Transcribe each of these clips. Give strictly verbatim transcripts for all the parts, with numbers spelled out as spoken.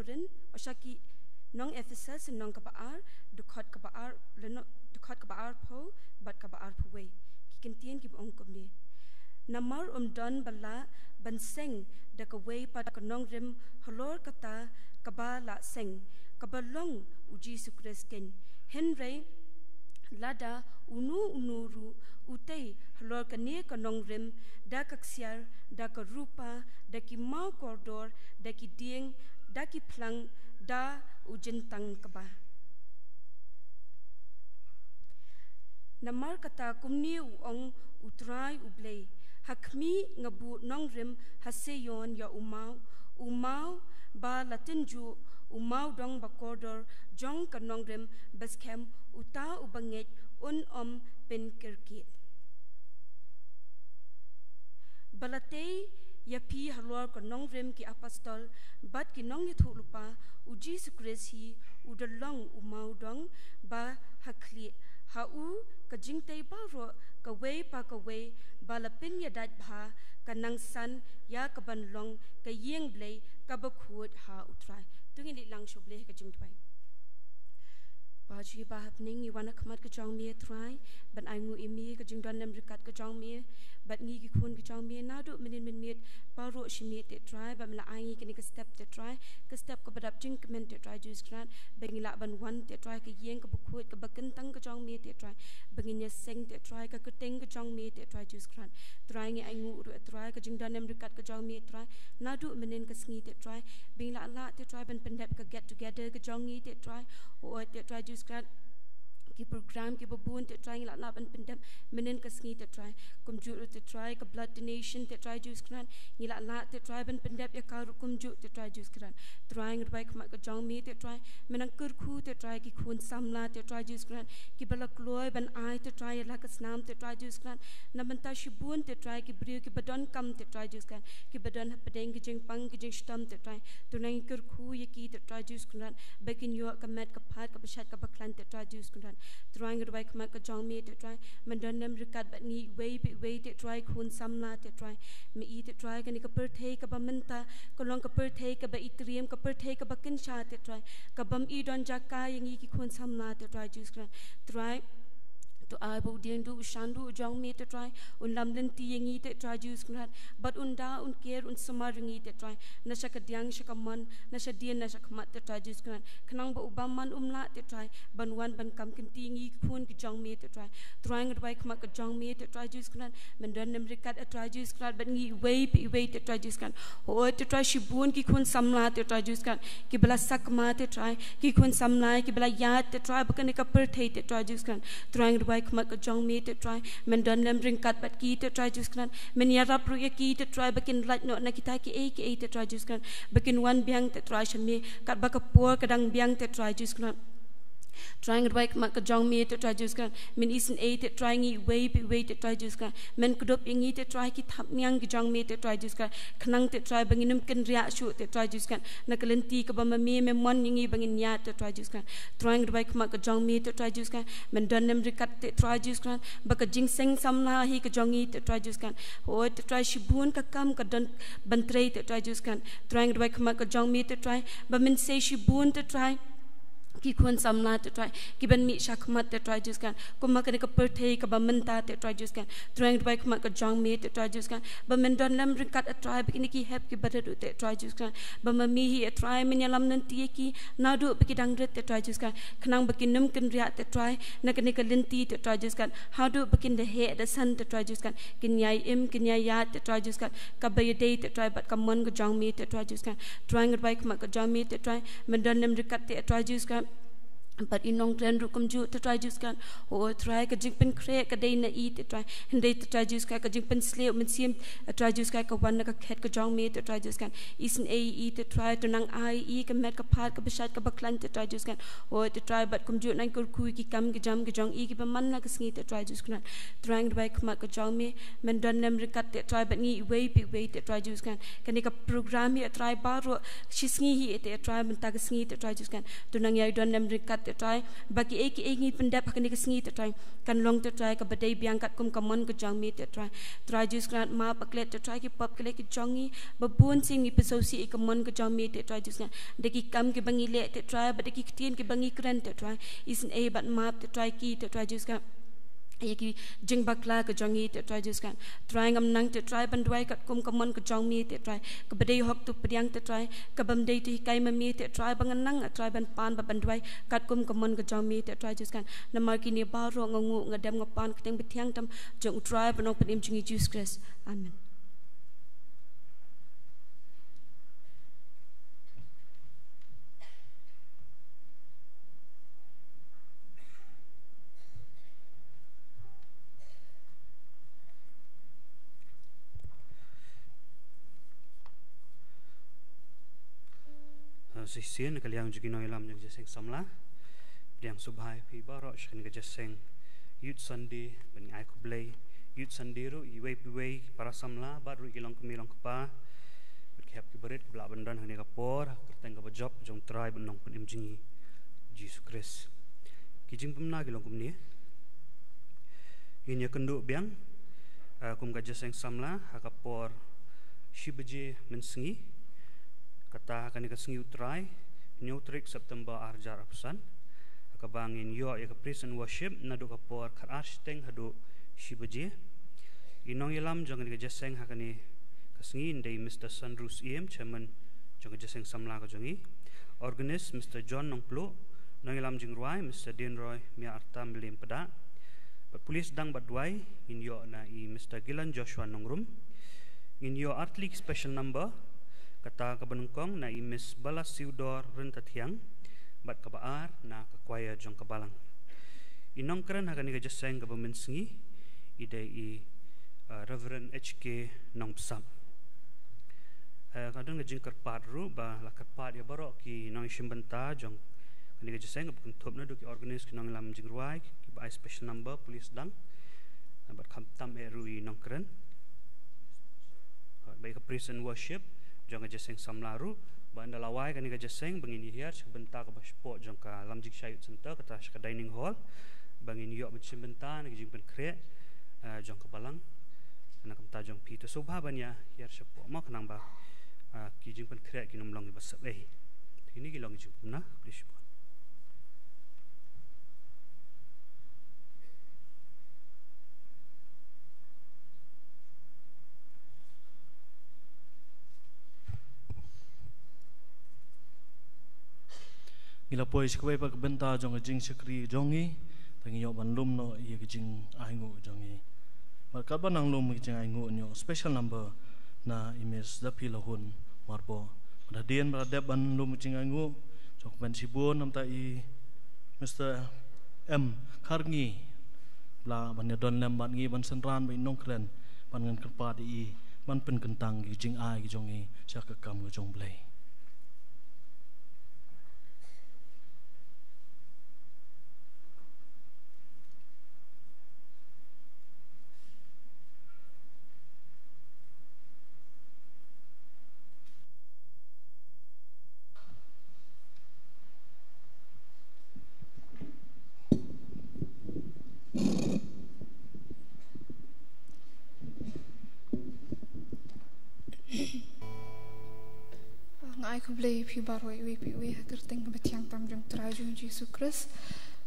Korinth, o sha ki nong Ephesus, lynnong kaba ar, dkhot kaba ar, lynnong, dkhot kaba arphew bad kaba arphew wei. Ki kyntien kiba ong kumne. Namar ym don ba lah ban seng da kawei pat ka nongrim halor kata kaba la seng, kaba long u Jisu Khrist keiñ. Hynrei lada uno uno ruh u tei halor kane ka nongrim, da ka ksiar, da ka rupa, da ki maw kordor, da ki dieng, da ki phlang, da u jyntang kba. Namar kata kumne u ong U Trai U Blei: Ha khmih, nga buh nongrim ha Seion ïa u maw, u maw ba la tynjuh, u mawdong ba kordor jong ka nongrim baskhem, uta uba ngeit un ym pynkyrkieh. Ba la tei ïa phi halor ka nongrim ki apostol bad ki nongïathuhlypa, u Jisu Khrist hi u da long u mawdong ba ha khlieh. Ha u ka jingtei baroh kawei pa kawei ba la pynïadait bha, ka nang san ïa kaban long ka ïing Blei kaba khuid ha U Trai. To ngin ïalang sha U Blei ka jingduwai. Pa jong ngi ba ha bneng, ngi wan ha khmat ka jong me, Trai, ban ai nguh ïa me ka jingdon lem ryngkat ka jong me bad ngi ki khun ka jong me, naduh mynnin mynmiet baroh shi miet, te Trai, ba me la ai ngi kane ka step, te Trai, ka step kaba dap jingkmen, te Trai Jisu Khrist, ba ngi lah ban wan, te Trai, ka ïing kaba khuid kaba kyntang ka jong me, te Trai, ba ngin ïaseng, te Trai, ka kyrteng ka jong me, te Trai Jisu Khrist. Trai, ngi ai nguh ruh, Trai, ka jingdon lem ryngkat ka jong me, Trai, naduh mynnin ka sngi, te Trai, ba ngi lah lah, te Trai, ban pyndep ka get together ka jong ngi, te Trai. O, te Trai Jisu Khrist, ki program kiba bun, te Trai, ngi lah lah ban pyndep mynnin ka sngi, te Trai. Kumjuh ruh, te Trai, ka blood donation, te Trai Jisu Khrist, ngi lah lah, te Trai, ban pyndep ïa ka ruh kumjuh, te Trai Jisu Khrist. Trai, ngi duwai khmat ka jong me, te Trai, me nang kyrkhu, te Trai, ki khun samla, te Trai Jisu Khrist, kiba la kloi ban ai, te Trai, ïa la ka snam, te Trai Jisu Khrist. Na bynta shibun, te Trai, ki briew kiba donkam, te Trai Jisu Khrist, kiba don hapdeng ki jingpang ki jingshitom, te Trai. To nang kyrkhu ïa ki, te Trai Jisu Khrist, ba kin ïoh ka met ka phad kaba shait kaba khlaiñ, te Trai Jisu Khrist. Trai, ngi duwai khmat ka jong me, te Trai, men don lem ryngkat bad ngi iwei pa iwei, te Trai, khun samla, te Trai. Me i, te Trai, kane ka pyrthei kaba mynta ka long ka pyrthei kaba itriem, ka pyrthei kaba kynsha, te Trai, kabym i don jaka ïa ngi ki khun samla, te Trai Jisu Khrist. Trai, to ai ba u diengduh u shanduh u jong me, te Trai, un lam lynti ïa ngi, te Trai Jisu Khrist, bad un da, un ker, un sumar ïa ngi, te Trai, na sha kadiang sha kamon, na shadien na sha khmat, te Trai Jisu Khrist, khnang ba u bymman um lah, te Trai, ban wan ban kam kynti ïa ngi ki khun ki jong me, te Trai. Trai, ngi duwai khmat ka jong me, te Trai Jisu Khrist, men don lem ryngkat, te Trai Jisu Khrist, bad ngi iwei pa iwei, te Trai Jisu Khrist. O, te Trai, shibun ki khun samla, te Trai Jisu Khrist, kiba la sakma, te Trai, ki khun samla kiba la ïaid, te Trai, bad kane ka pyrthei, te Trai Jisu Khrist. Trai, ngi duwai khmat ka jong me, te Trai, men don lem ryngkat bad ki, te Trai Jisu Khrist, men ïarap ruh ïa ki, te Trai, ba kin lait noh na kita kiei kiei, te Trai Jisu Khrist, ba kin wan biang, te Trai, sha me katba ka por ka dang biang, te Trai Jisu Khrist. Trai, ngi duwai khmat ka jong me, te Trai Jisu Khrist, men isynei, te Trai, ngi iwei pa iwei, te Trai Jisu Khrist, men kdup ïa ngi, te Trai, ki thapniang ki jong me, te Trai Jisu Khrist, khnang, te Trai, ba ngin ym kynriah shuh, te Trai Jisu Khrist, na ka lynti kaba ma me me mon ïa ngi ba ngin ïaid, te Trai Jisu Khrist. Trai, ngi duwai khmat ka jong me, te Trai Jisu Khrist, men don lem ryngkat, te Trai Jisu Khrist, ba ka jingseng samla hi ka jong ngi, te Trai Jisu Khrist. O, te Trai, shibun ka kam ka don ban trei, te Trai Jisu Khrist. Trai, ngi duwai khmat ka jong me, te Trai, ba men sei shibun, te Trai, ki khun samla, te Trai, kiban mih shakhmat, te Trai Jisu Khrist, kum ma kane ka pyrthei kaba mynta, te Trai Jisu Khrist. Trai, ngi duwai khmat ka jong me, te Trai Jisu Khrist, ba men don lem ryngkat, te Trai, bad kine ki hep kiba rit, te Trai Jisu Khrist, ba ma me hi, te Trai, men ïalam lynti ïa ki naduh ba ki dang rit, te Trai Jisu Khrist, khnang ba kin ym kynriah, te Trai, na kane ka lynti, te Trai Jisu Khrist, haduh ba kin da heh da san, te Trai Jisu Khrist, kin ïai im, kin ïai ïaid, te Trai Jisu Khrist, kaba ïadei, te Trai, bad ka mon ka jong me, te Trai Jisu Khrist. Trai, ngi duwai khmat ka jong me, te Trai, men don lem ryngkat, te Trai Jisu Khrist, bad i nongkren ruh kumjuh, te Trai Jisu Khrist. O Trai, ka jingpynkhreh ka dei na i, te Trai, hynrei, te Trai Jisu Khrist, ka jingpynsleh u Mynsiem, te Trai Jisu Khrist, ka wan na ka khet ka jong me, te Trai Jisu Khrist. Isynei i, te Trai, to nang ai i ka met ka phad kaba shait kaba khlaiñ, te Trai Jisu Khrist. O, te Trai, bad kumjuh nang kyrkhu ïa ki kam ki jam ki jong i kiba man la ka sngi, te Trai Jisu Khrist. Trai, ngi duwai khmat ka jong me, men don lem ryngkat, te Trai, bad ngi iwei pa iwei, te Trai Jisu Khrist. Kane ka program hi, te Trai, baroh shi sngi hi, te Trai, mynta ka sngi, te Trai Jisu Khrist, to nang ïai don lem ryngkat, Te Trai, ba kiei kiei ngi pyndep ha kane ka sngi, Te Trai, kan long, Te Trai, kaba dei biang katkum ka mon ka jong me, Te Trai. Trai Jisu Khrist, map baklet, Te Trai, ki pop klet ki jong ngi, ba bun sien ngi pynsngewsih ïa ka mon ka jong me, Te Trai Jisu Khrist, da ki kam kiba ngi leh, Te Trai, bad da ki ktien kiba ngi kren, Te Trai. Isynei bad map, Te Trai, ki, Te Trai Jisu Khrist, ïa ki jingbakla ka jong ngi, Te Trai Jisu Khrist. Trai, ngam nang, Te Trai, ban duwai katkum ka mon ka jong me, Te Trai, kaba dei hok tu pdiang, Te Trai, kabym dei tu hikai ma me, Te Trai, ba ngan nang, Te Trai, ban pan bad ban duwai katkum ka mon ka jong me, Te Trai Jisu Khrist. Namar kine baroh nga nguh, nga dem, nga pan ha ka kyrteng bathiang tam jong U Trai bad U Nongpynim jong ngi, Jisu Khrist. Amen. Ah, shisien na ka liang jong ki nongïalam jong ka jingïaseng samla, pdiang sngewbha ïa phi baroh sha kane ka jingïaseng Youth Sunday, ban ai khublei Youth Sunday ruh ïa iwei pa iwei ki para samla bad ruh ki longkmie longkpa bad ki hep ki barit kiba lah ban don ha kane ka por ha ka kyrteng kaba jop jong U Trai bad U Nongpynim jong ngi Jisu Khrist. Ki jingpynbna ki long kumne. Ngin ïakynduh biang, eh, kum ka jingïaseng samla ha ka por shi baje mynsngi, kata ha kane ka sngi U Trai, hynñiew tarik September ar hajar arphew san, ha kaba ngin ïoh ïa ka praise and worship naduh ka por khatar shiteng haduh shi baje. Ki nongïalam jong kane ka jingïaseng ha kane ka sngi yn dei Mister Sandrew Syiem, Chairman jong ka jingïaseng samla ka jong ngi. Organist, Mister John Nongpluh. Nongïalam jingrwai, Mister Dienroy Mia Arta Mylliempdah. Bad pule sdang bad duwai ngin ïoh na i Mister Gilan Joshua Nongrum. Ngin ïoh artylli ki special number, kata kaba nyngkong na i Miss Balasiewdor Ryntathiang, bad kaba ar na ka choir jong ka balang. I nongkren ha kane ka jingïaseng kaba mynsngi i dei i, uh, Reverend H K Nongbsap. Eh, ka don ka jingkyrpad ruh ba la kyrpad ïa baroh ki nongïashim bynta jong kane ka jingïaseng, kaba kynthup naduh ki organist, ki nongïalam jingrwai, kiba ai special number, pule sdang, eh, bad khamtam eh ruh i nongkren. Bad ïa ka praise and worship jong ka jingïaseng samla ruh, ba ynda la wai kane ka jingïaseng ba ngin ïahiar sha ka bynta kaba shapoh jong ka Lamjingshai Youth Centre, kata sha ka dining hall, ba ngin ïoh ban shim bynta na ka jingpynkhreh, eh, jong ka balang na ka bynta jong phi. To sngewbha ban ïahiar shapoh mo, khnang ba, eh, ki jingpynkhreh kin ym long kiba sep ei. Kine ki long ki jingpynbna, khublei shibun. Ngi la poi sha kawei pat ka bynta jong ka jingshakri jong ngi, te ngin ïoh ban lum noh ïa ka jingainguh jong ngi. Bad katba nang lum ka jingainguh, ngin ïoh special number na i Miss Daphi Lahun Marbo. Bad hadien ba la dep ban lum ka jingainguh, jong ka ban shibun namta i Mister M Kharngi, ba la ban ïadon lem bad ngi ban synran bad i nongkren, bad ngan kyrpad ïa i ban pynkyntang ki jingai ki jong ngi sha ka kam ka jong U Blei. Nga ai khublei ïa phi baroh iwei pa iwei ha ka kyrteng kaba thiang tam jong U Trai jong ngi Jisu Khrist.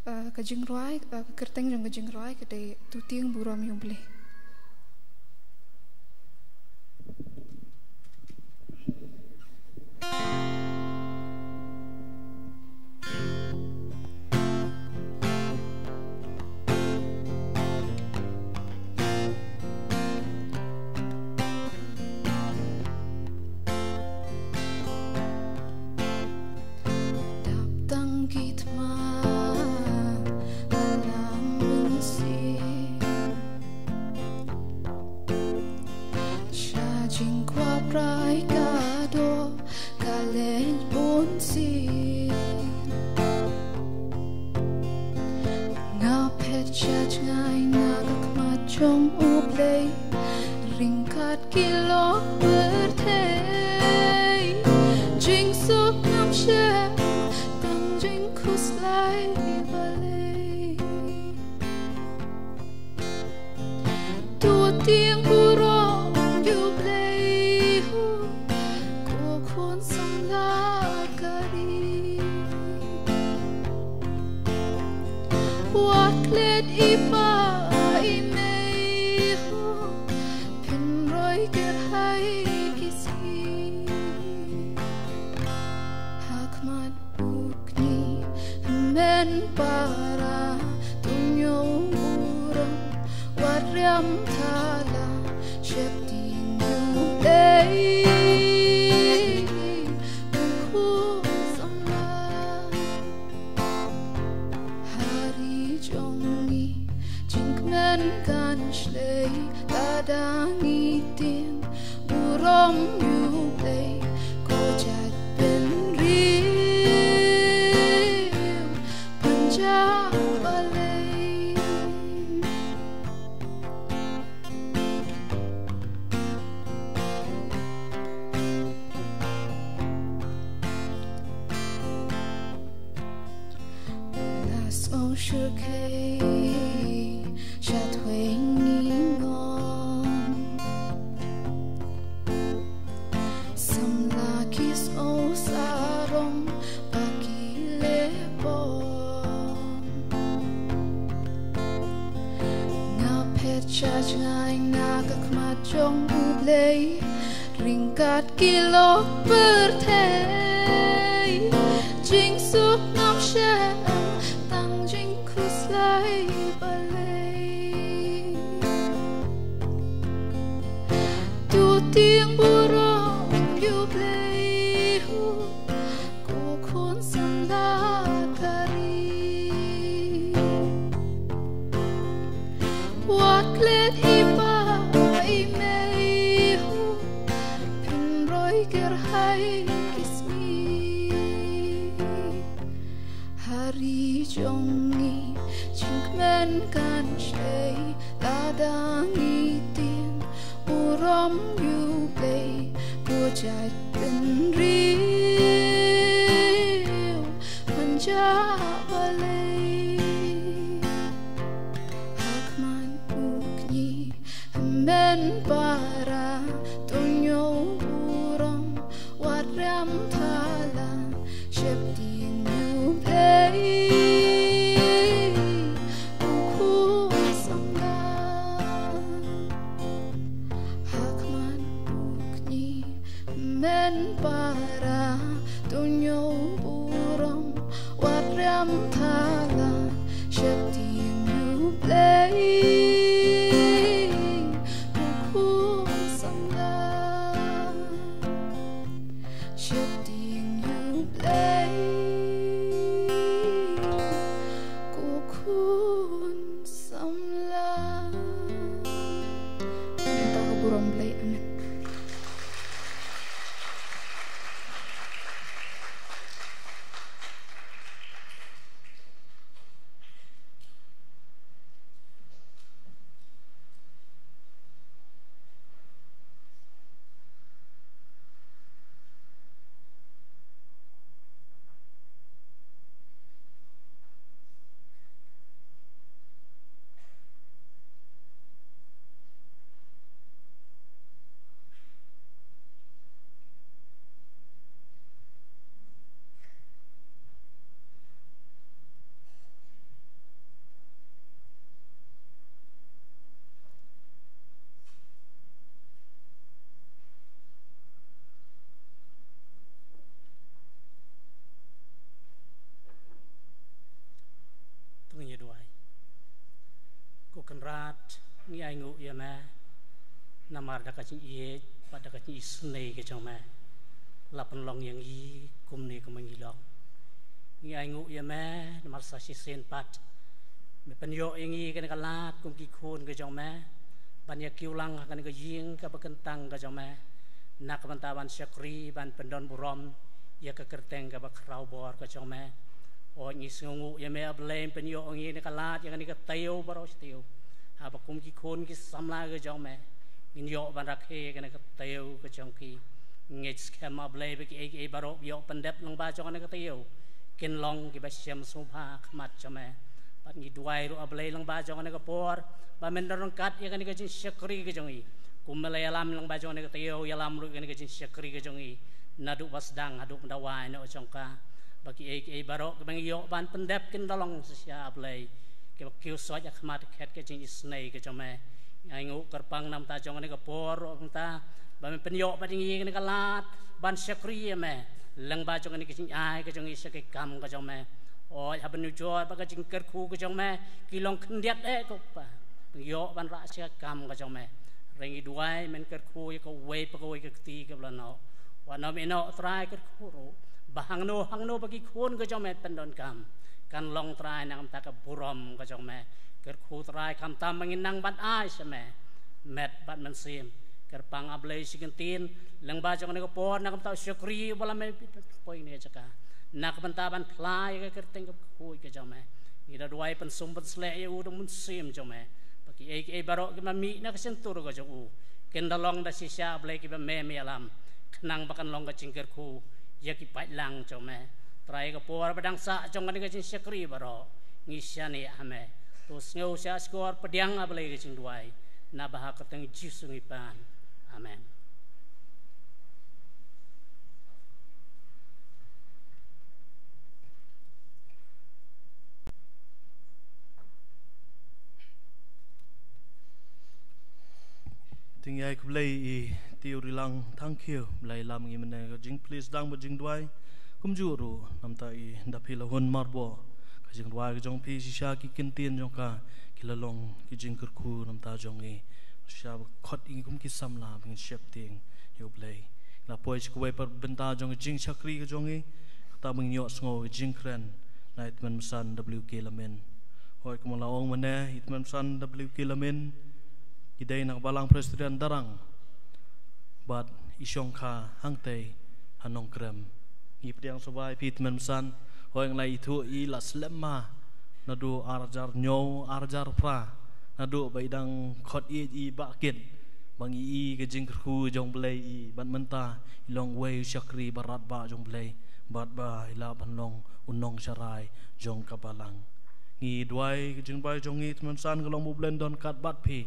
Eh, ka jingrwai, eh, ka kyrteng jong ka jingrwai ka dei To Tieng Burom ïa U Blei. Dap tang ki thma ha lam mynsiem. Sha jingkwah brai ka doh ka leit bun sien. Nga phet sha jngai na ka khmat jong U Blei, ryngkat ki lok pyrthei. Jingsuk ngam shem, tang jingkhuslai, Tieng burom ïa U Blei ho, ko khun samla ka ri. Wat klet i pa i mei ho, pynroi kyrhai ki sngi. Ha khmat u kñi, hynmen para, to ñiew burom, wat riam thala, sheptieng ïa U Blei, u khun samla. Ha ri jong ngi, jingkmen kan shlei, lada ngi tieng burom ïa U Blei, ko jait bynriew pan jia balei. Las o shyrkhei sha thwei ngi ngong. Samla ki sngew sarong ba ki leh bom. Nga phet sha jngai na ka khmat jong U Blei, ryngkat ki lok pyrthei. Jingsuk ngam shem tang jingkhuslai balei. To tieng burom ïa U Blei ho, ko khun samla ka ri. Wat klet i pa i mei ho, pynroi kyrhai ki sngi. Ha ri jong ngi, jingkmen kan shlei, lada ngi tieng burom ïa U Blei, ko jait bynriew pan jia balei. Ha khmat u kñi, hynmen para, to ñiew burom, wat riam thala, sheptieng ïa U Blei, u khun samla. Ha khmat u kñi, hynmen para, to ñiew burom, wat riam thala, sheptieng ïa U Blei, u khun samla. Sheptieng ïa U Blei, ko khun samla. Nangta ka burom Blei. Amen. To ngin ïa duwai. Ko Kynrad, ngi ainguh ïa me namar da ka jingïeit bad da ka jingisynei ka jong me, la pynlong ïa ngi kumne kumba ngi long. Ngi ainguh ïa me namar sa shisien pat me pynïoh ïa ngi kane ka lad kum ki khun ka jong me, ban ïa kiew lang ha kane ka ïing kaba kyntang ka jong me, na ka bynta ban shakri, ban pyndon burom ïa ka kyrteng kaba khraw bor ka jong me. O, ngi sngewnguh ïa me, A Blei, pynïoh ïa ngi kane ka lad ïa kane ka taïew baroh shi taïew. Haba kum ki khun ki samla ka jong me ngin ïoh ban rakhe kane ka taïew ka jong ki, ngeit skhem, A Blei, ba kiei kiei baroh ba ïoh pyndep lyngba jong kane ka taïew kin long kiba shem sngewbha ha khmat jong me. Bad ngi duwai ruh, A Blei, lyngba jong kane ka por, ba men don ryngkat ïa kane ka jingshakri ka jong ngi. Kum ba la ïalam lyngba jong kane ka taïew, ïalam ruh ïa kane ka jingshakri ka jong ngi, naduh ba sdang haduh ban da wai noh jong ka. Ba kiei kiei baroh kiba ngi ïoh ban pyndep kin da long shisha, A Blei, kiba kiew soit ha khmat khet ka jingisynei ka jong me. Ngi ainguh kyrpang na ka bynta jong kane ka por ruh, mynta ba men pynïoh bad ngi kane ka lad ban shakri ïa me lyngba jong kane ka jingai ka jong ngi sha ki kam ka jong me. Hooid, haba nujor bad ka jingkyrkhu ka jong me ki long khyndiat eh, ko Pa, ban ïoh ban rah sha ka kam ka jong me. Hynrei ngi duwai men kyrkhu ïa kawei pa kawei ka kti kaba la noh. Wat nym ïehnoh, Trai, kyrkhu ruh ba hangno hangno ba ki khun ka jong me pyndonkam, kan long, Trai, na ka bynta ka burom ka jong me. Kyrkhu, Trai, khamtam ba ngin nang ban ai sha me met bad mynsiem. Kyrpang, A Blei, shi kyntien lyngba jong kane ka por, na ka bynta u shakri uba la me pynpoi ha kane ka jaka, na ka bynta ban phla ïa ka kyrteng kaba khuid ka jong me. Ngi da duwai pynsum pynsleh ïa u da u Mynsiem jong me, ba kiei kiei baroh kiba mih na ka shyntur ka jong u kin da long da shisha, A Blei, kiba me me ïalam, khnang ba kan long ka jingkyrkhu ïa ki paidlang jong me. Trai, ka por ba dang sah jong kane ka jingshakri baroh, ngi shaniah ha me. To sngew shah shkor pdiang, A Blei, ka jingduwai, naba ha ka kyrteng Jisu ngi pan. Amen. Te ngi ai khublei ïa i Tiew Rilang Thangkhiew, ba la ïalam ngi mynne ka jingplie sdang bad jingduwai. Kumjuh ruh na ka bynta i Daphi Lahun Marbo, ka jingrwai ka jong phi shisha ki kyntien jong ka ki la long ki jingkyrkhu na ka bynta jong ngi. Shisha ba khot ïa ngi kum ki samla ba ngin sheptieng ïa U Blei. Ngi la poi sha kawei pat bynta jong ka jingshakri ka jong ngi, kata ba ngin ïohsngew ka jingkren na i Tymmen Basan W K Lamin. Hooid, kumba la ong mynne, i Tymmen Basan W K Lamin i dei na ka Balang Presbyterian Darrang bad i shong kha hangtei ha Nongkrem. Ngi pdiang sngewbha ïa phi, Tymmen Basan. Hooid, nga la ithuh ïa i la slem ma naduh ar hajar hynñiew, ar hajar phra, naduh ba i dang khot ïeit i Bah Kit, ba ngi i ka jingkyrkhu jong U Blei ïa i, bad mynta i long uwei u shakri ba radbah jong U Blei, bad ba i lah ban long u nongsharai jong ka Balang. Ngi duwai ka jingduwai jong ngi, Tymmen Basan, ka long ba U Blei un don ryngkat bad phi,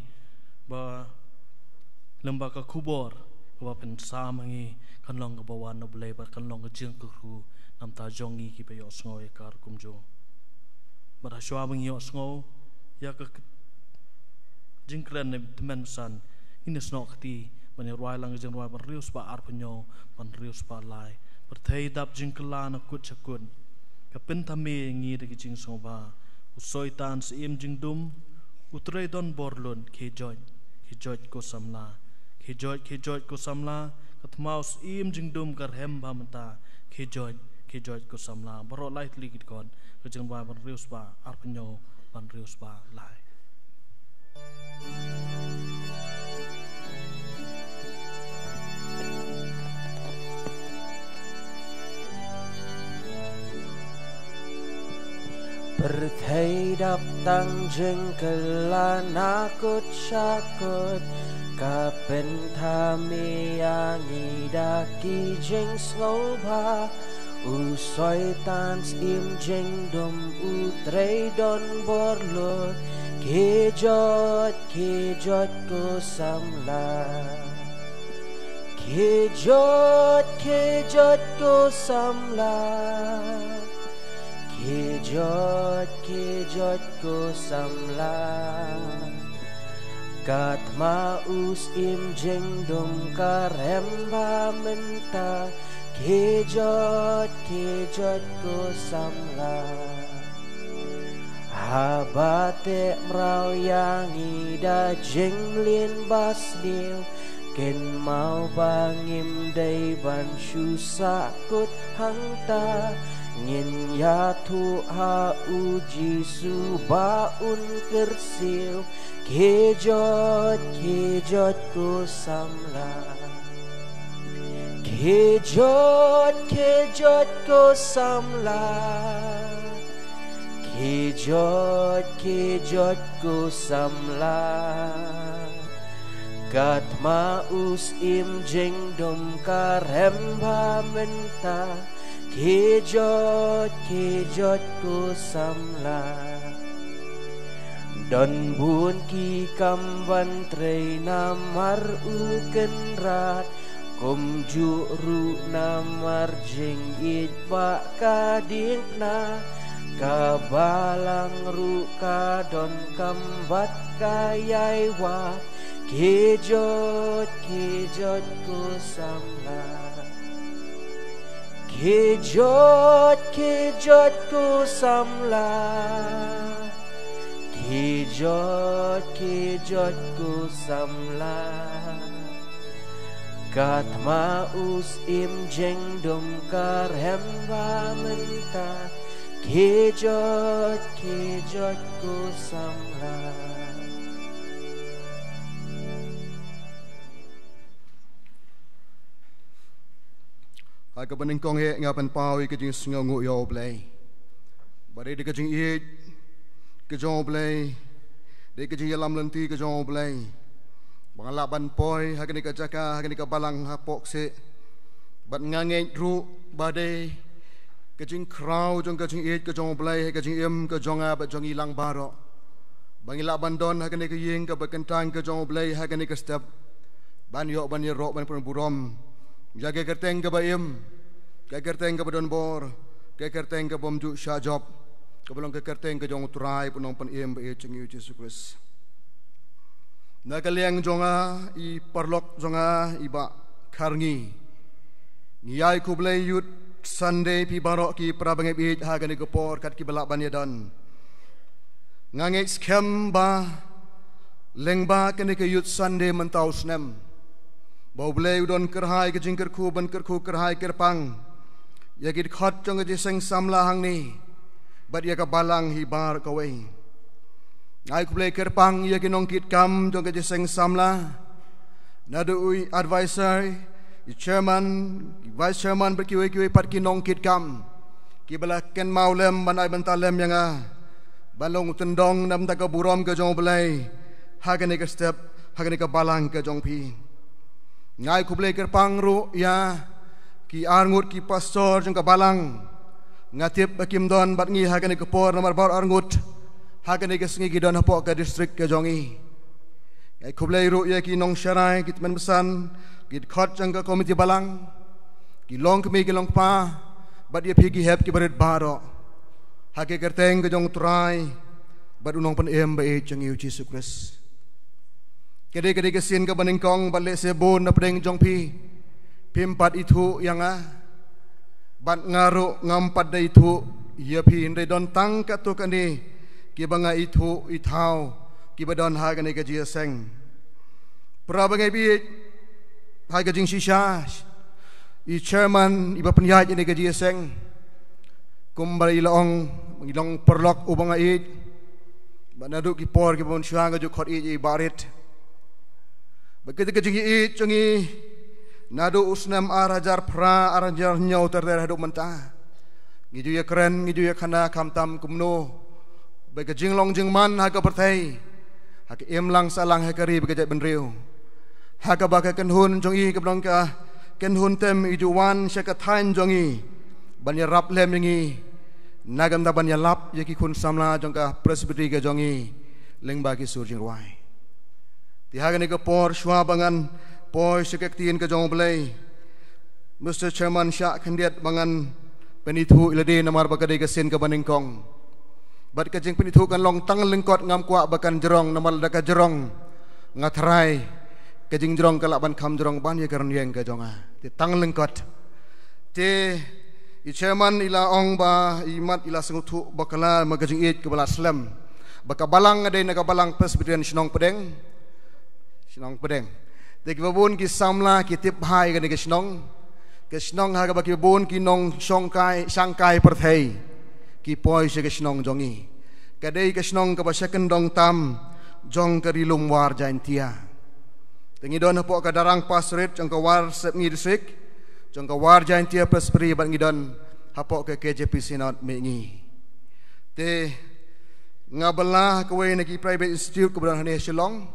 ba lyngba ka khubor kaba phin sam ha ngi kan long kaba wan na U Blei bad kan long ka jingkyrkhu na ka bynta jong ngi kiba ïohsngew ïa ka ruh kumjuh. Bad hashwa ba ngi ïohsngew ïa ka k-, jingkren na i Tymmen Basan, ngin ïasnoh kti ban ïarwai lang ka jingrwai ba hynriew spah arphew hynñiew bad hynriew spah lai. Pyrthei dap jingkylla na kut sha kut, ka pynthame ïa ngi da ka jingsngewbha. U Soitan Syiem jingdum, u trei donbor lut, khie joit, khie joit ko samla. Khie joit, khie joit ko samla, ka thma u Syiem jingdum ka rhem bha mynta. Khie joit, khie joit ko samla. Baroh lai tylli ki dkhot, ka jingrwai ba hynriew spah arphew hynñiew bad hynriew spah lai. Pyrthei dap tang jingkylla na kut sha kut, ka pynthame ïa ngi da ki jingsngewbha. U Soitan Syiem jingdum u trei donbor lut, khie joit, khie joit ko samla. Khie joit, khie joit ko samla. Khie joit, khie joit ko samla. Ka thma u Syiem jingdum ka rhem bha mynta. Khie joit, khie joit ko samla. Haba teh mraw ïa ngi da jingmlien ba sniew, kynmaw ba ngim dei ban shu sahkut hangta. Ngin ïathuh ha U Jisu ba un kyrsiew. Khie joit, khie joit ko samla. Khie joit, khie joit ko samla. Khie joit, khie joit ko samla. Ka thma u Syiem jingdum ka rhem bha mynta. Khie joit, khie joit ko samla. Don bun ki kam ban trei namar u kynrad, kumjuh ruh namar jingïeit ba ka diengphna. Ka balang ruh ka donkam bad ka ïai wad, khie joit, khie joit ko samla. Khie joit, khie joit ko samla. Khie joit, khie joit ko samla. Ka thma u Syiem jingdum ka rhem ba mynta. Khie joit, khie joit ko samla. Ha kaba nyngkong hi nga pynpaw ïa ka jingsngewnguh ïa U Blei. Ba dei da ka jingïeit ka jong U Blei, dei ka jingïalam lynti ka jong U Blei, ba nga lah ban poi ha kane ka jaka, ha kane ka balang hapoh ksih. Bad nga ngeit ruh ba dei ka jingkhraw jong ka jingïeit ka jong U Blei ha ka jingim ka jong nga bad jong ngi lang baroh, ba ngi lah ban don ha kane ka ïing kaba kyntang ka jong U Blei ha kane ka step, ban ïoh ban ïaroh ban pynburom ïa ka kyrteng kaba im, ka kyrteng kaba donbor, ka kyrteng kaba ym ju shah jop, kaba long ka kyrteng ka jong U Trai bad U Nongpynim ba ïeit jong ngi U Jisu Khrist. Na ka liang jong nga, i paralok jong nga, i Bah Kharngi, ngi ai khublei Youth Sunday phi baroh ki para bangeit ha kane ka por kat kiba lah ban ïadon. Nga ngeit skhem ba lyngba kane ka Youth Sunday mynta u snem, ba U Blei u don kyrhai ka jingkyrkhu ban kyrkhu kyrhai kyrpang ïa ki dkhot jong ka jingïaseng samla hangne bad ïa ka balang hi baroh kawei. Nga ai khublei kyrpang ïa ki nongkitkam jong ka jingïaseng samla, naduh u advisor, i chairman, i vice chairman bad kiwei kiwei pat ki nongkitkam kiba la kynmaw lem ban ai bynta lem ïa nga ban long u tyndong na bynta ka burom ka jong U Blei ha kane ka step, ha kane ka balang ka jong phi. Nga ai khublei kyrpang ruh ïa ki arngut ki pastor jong ka balang. Nga tip ba kim don bad ngi ha kane ka por namar baroh arngut ha kane ka sngi ki don hapoh ka district ka jong ngi. Nga ai khublei ruh ïa ki nongsharai, ki tymmen basan, ki dkhot jong ka komiti balang, ki longkmie ki longkpa, bad ïa phi ki hep ki barit baroh, ha ka kyrteng ka jong U Trai bad U Nongpynim ba ïeit jong ngi U Jisu Khrist. Ka dei, ka dei ka sien kaba nyngkong bad lehse bun na pdeng jong phi phim pat ithuh ïa nga, bad nga ruh ngam pat da ithuh ïa phi, hynrei don tang katto katne kiba nga ithuh ithaw kiba don ha kane ka jingïaseng. Para bangeit, ha ka jingshisha, i chairman iba pynïaid ïa kane ka jingïaseng, kumba i la ong, i long paralok uba nga ïeit, bad naduh ki por kiba mynshuwa nga ju khot ïeit ïa i Bah Rit. Bad kata ka jingïeit jong ngi naduh u snem ar hajar phra, ar hajar hynñiew ter ter haduh mynta, ngi ju ïakren, ngi ju ïakhana khamtam kumno ba ka jinglong jingman ha ka pyrthei, ha ka imlang sahlang, ha ka ri bad ka jaitbynriew, ha kaba ka kynhun jong ngi kaba long ka kynhun tem i ju wan sha ka thaiñ jong ngi ban ïarap lem ïa ngi na ka bynta ban ïalap ïa ki khun samla jong ka Presbytery ka jong ngi lyngba ki sur jingrwai. Te ha kane ka por shuwa ba ngan poi sha ka ktien ka jong U Blei, Mister Chairman, shah khyndiat ba ngan pynithuh ïa lade namar ba ka dei ka sien kaba nyngkong. Bad ka jingpynithuh kan long tang lyngkot, ngam kwah ba kan jrong namar lada ka jrong nga tharai ka jingjrong ka lah ban kham jrong ban ïa ka rynïeng ka jong nga. Te tang lyngkot. Te i chairman i la ong ba i mat i la sngewthuh bakla ma ka jingïeit kaba la slem ba ka balang ka dei na ka balang Presbyterian Shnong Pdeng. Shnong Pdeng. Te kiba bun ki samla ki tip bha ïa kane ka shnong. Ka shnong ha kaba kiba bun ki nongshongkai shangkai pyrthei ki poi sha ka shnong jong ngi. Ka dei ka shnong kaba sha kyndong tam jong ka Ri Lum War Jaintia. Te ngi don hapoh ka Darrang Pastorate jong ka War Sepngi District, jong ka War Jaintia Presbytery, bad ngi don hapoh ka K J P Synod Mihngi. Te nga bylla ha kawei na ki private institute kaba don hangne Shillong.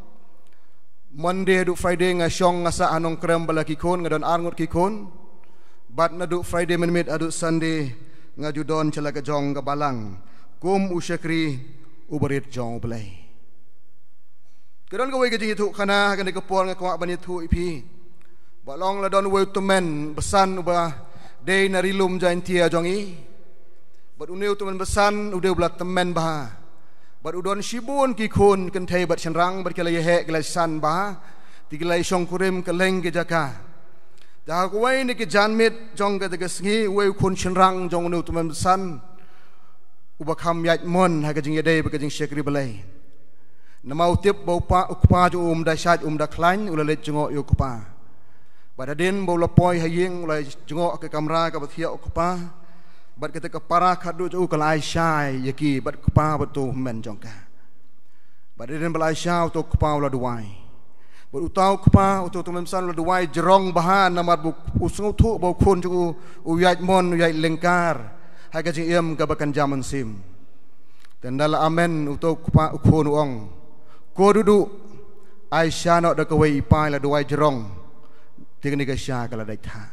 Monday haduh Friday nga shong nga sah ha Nongkrem bad la ki khun, nga don arngut ki khun. Bad naduh Friday mynmiet haduh Sunday nga ju don sha la ka jong ka balang kum u shakri u barit jong U Blei. Ka don kawei ka jingïathuhkhana ha kane ka por nga kwah ban ïathuh ïa phi. Ba long la don uwei u tymmen basan uba dei na ri lum Jaintia jong i. Bad une u tymmen basan u dei uba la tymmen bha. Bad u don shibun ki khun kynthei bad shynrang bad ki la ïaheh ki la san bha. Te ki la ïashongkurim kylleng ki jaka. Te ha kawei na ki janmiet jong kata ka sngi uwei u khun shynrang jong une u tymmen basan uba kham ïaid mon ha ka jingïadei bad ka jingshakri Blei. Namar u tip ba u pa, u kpa jong u um da shait um da khlaiñ, u la leit jngoh ïa u kpa. Bad hadien ba u la poi ha ïing u la jngoh ha ka kamra kaba thiah u kpa. Bad kata ka para khadduh jong u ka la ai sha ïa ki bad kpa bad uto u hynmen jong ka. Bad hadien ba la ai sha uto u kpa u la duwai. Bad uto u kpa, uto u tymmen basan u la duwai jrong bha namar ba u sngewthuh ba u khun jong u u ïaid mon u ïaid lyngkar ha ka jingim kaba kynja mynsiem. Te ynda la amen uto u kpa u khun u ong, Ko Dudu, ai sha noh da kawei i pa, i la duwai jrong. Te kane ka sha ka la dait ha.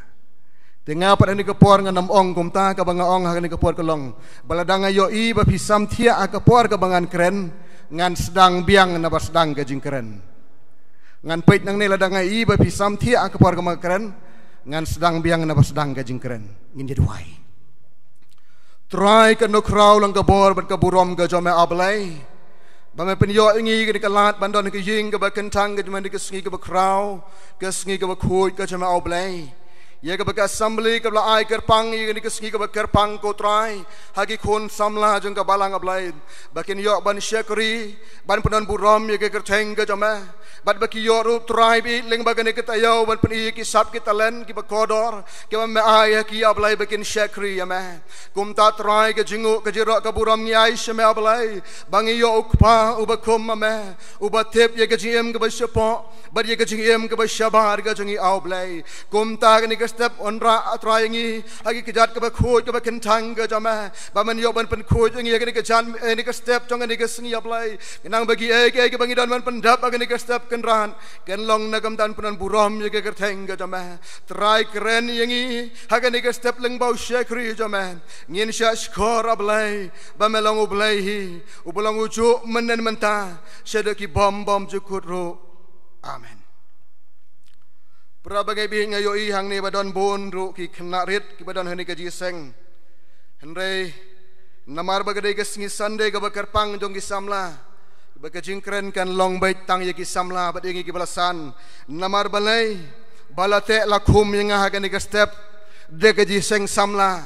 Te nga pat ha kane ka por ngan ym ong kumta, kaba nga ong ha kane ka por ka long ba lada nga ïohi ba phi samthiah ha ka por kaba ngan kren, ngan sdang biang naba sdang ka jingkren. Ngan peit nangne, lada nga ïohi ba phi samthiah ha ka por kaba ngan kren, ngan sdang biang naba sdang ka jingkren. Ngin ïa duwai. Trai, kano khraw lang ka bor bad ka burom ka jong me, A Blei, ba me pynïoh ïa ngi kane ka lad ban don ha ka ïing kaba kyntang ka jong me ha kane ka sngi kaba khraw, ka sngi kaba khuid ka jong me, A Blei. Ïa kaba ka assembly kaba la ai kyrpang ïa kane ka sngi kaba kyrpang, ko Trai, ha ki khun samla jong ka balang, A Blei, ba kin ïoh ban shakri, ban pyndon burom ïa ka kyrteng ka jong me. Bad ba ki ïoh ruh, Trai, ba ïeit lyngba kane ka taïew ban pyni ïa ki sap ki talent kiba kordor kiba me ai ha ki, A Blei, ba kin shakri ïa me. Kumta Trai, ka jingnguh ka jingrok ka burom ngi ai sha me, A Blei, ba ngi ïoh u kpa uba kum ma me, uba tip ïa ka jingim kaba shapoh bad ïa ka jingim kaba shabar ka jong ngi, A Blei. Kumta kane ka step wanrah, A Trai, ïa ngi ha ki kjat kaba khuid kaba kyntang ka jong me, ba men ïoh ban pynkhuid ïa ngi ha kane ka jan, eh, kane ka step jong kane ka sngi, A Blei. Khnang ba kiei kiei kiba ngi don ban pyndap ha kane ka step Kynrad, kan long na ka bynta ban pyndon burom ïa ka kyrteng ka jong me. Trai, kren ïa ngi ha kane ka step lyngba u shakri jong me. Ngin shah shkor, A Blei, ba me long U Blei hi, uba long ujuh mynhynnin mynta, shaduh ki bym bymjukut ruh. Amen. Para bangeit, nga ïohi hangne ba don bun ruh ki khynnah rit kiba don ha kane ka jingïaseng. Hynrei namar ba ka dei ka sngi Sunday kaba kyrpang jong ki samla, ba ka jingkren kan long beit tang ïa ki samla bad ïa ngi kiba la san. Namar balei? Ba la teh la khum ïa nga ha kane ka step da ka jingïaseng samla,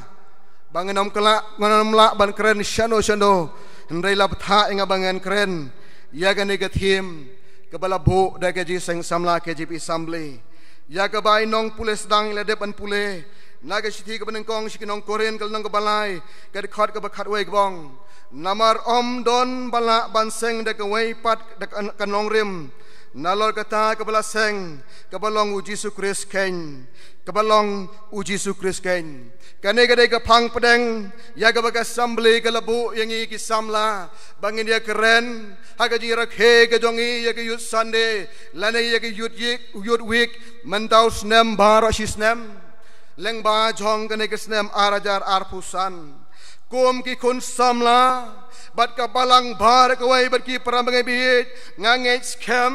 ba ngan ym lah, ngan ym lah ban kren shano shano. Hynrei la bthah ïa nga ba ngan kren ïa kane ka theme kaba la buh da ka jingïaseng samla K J P Assembly, ïa kaba i nongpule sdang i la dep ban pule na ka shithi kaba nyngkong sha ki nong Korinth, ka lynnong kaba lai, ka dkhot kaba khatwei, ka ong: Namar ym don ba lah ban seng da kawei pat da ka, ka nongrim, nalor kata kaba la seng, kaba long U Jisu Khrist keiñ, kaba long U Jisu Khrist keiñ. Kane ka dei ka phang pdeng ïa kaba ka assembly ka la buh ïa ngi ki samla ba ngin ïa kren ha ka jingrakhe ka jong ngi ïa ka Youth Sunday lane ïa ka Youth Week, Youth Week mynta u snem baroh shi snem, lyngba jong kane ka snem ar hajar arphew san. Kum ki khun samla bad ka balang baroh kawei bad ki para bangeit, nga ngeit skhem,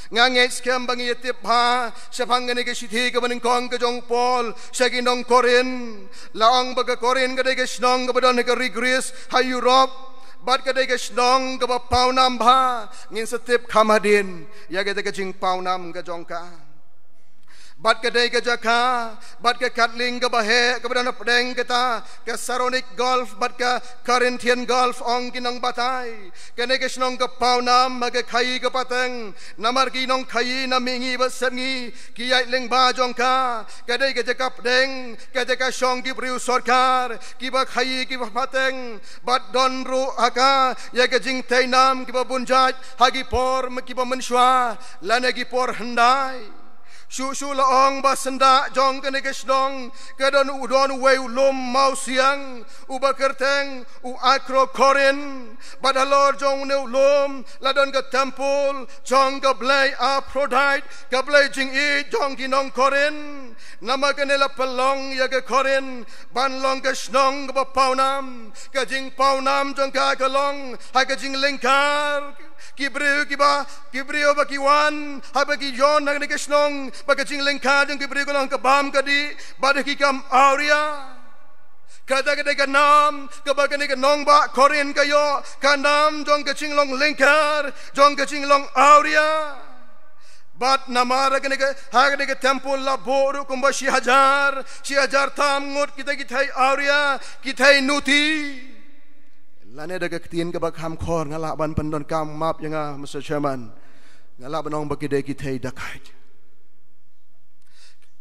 nga ngeit skhem ba ngi ïa tip bha shaphang kane ka shithi kaba nyngkong ka jong u Paul sha ki nong Korinth. La ong ba ka Korinth ka dei ka shnong kaba don ha ka ri Greece ha Europe, bad ka dei ka shnong kaba pawnam bha. Ngin sa tip kham hadien ïa kata ka jingpawnam ka jong ka. Bad ka dei ka jaka bad ka katling kaba heh kaba don hapdeng kata ka Saronic Gulf bad ka Corinthian Gulf, ong ki nongbatai. Kane ka shnong ka pawnam ha ka khaii ka pateng, namar ki nongkhaii na mihngi bad sepngi ki ïaid lyngba jong ka. Ka dei ka jaka pdeng, ka jaka shong ki briew sorkar kiba khaii kiba pateng. Bad don ruh ha ka ïa ka jingtei nam kiba bun jait ha ki por kiba mynshuwa lane ki por hyndai. Shuh shuh la ong ba syndah jong kane ka shnong ka don u, don uwei u lum mawsiang uba kyrteng u Acrocorinth. Bad halor jong une u lum la don ka templ jong ka blei Aphrodite, ka blei jingïeit jong ki nong Korinth. Namar kane la pynlong ïa ka Korinth ban long ka shnong kaba pawnam. Ka jingpawnam jong ka ka long ha ka jinglyngkar Ki briew kiba, ki briew ba ki wan, haba ki ïoh na kane ka shnong, ba ka jinglyngkha jong ki briew ka long ka bam ka dih, bad ki kam awria. Kata ka dei ka nam kaba kane ka nongbah Korinth ka ïoh, ka nam jong ka jinglong lyngkar, jong ka jinglong awria. Bad namar kane ka, ha kane ka templ la buh ruh kumba shi hajar, shi hajar tam ngut kita ki thei awria, ki thei nuti. Lane da ka ktien kaba kham khor nga lah ban pyndonkam, map ïa nga, Mister Chairman. Nga lah ban ong ba ki dei ki thei dakait.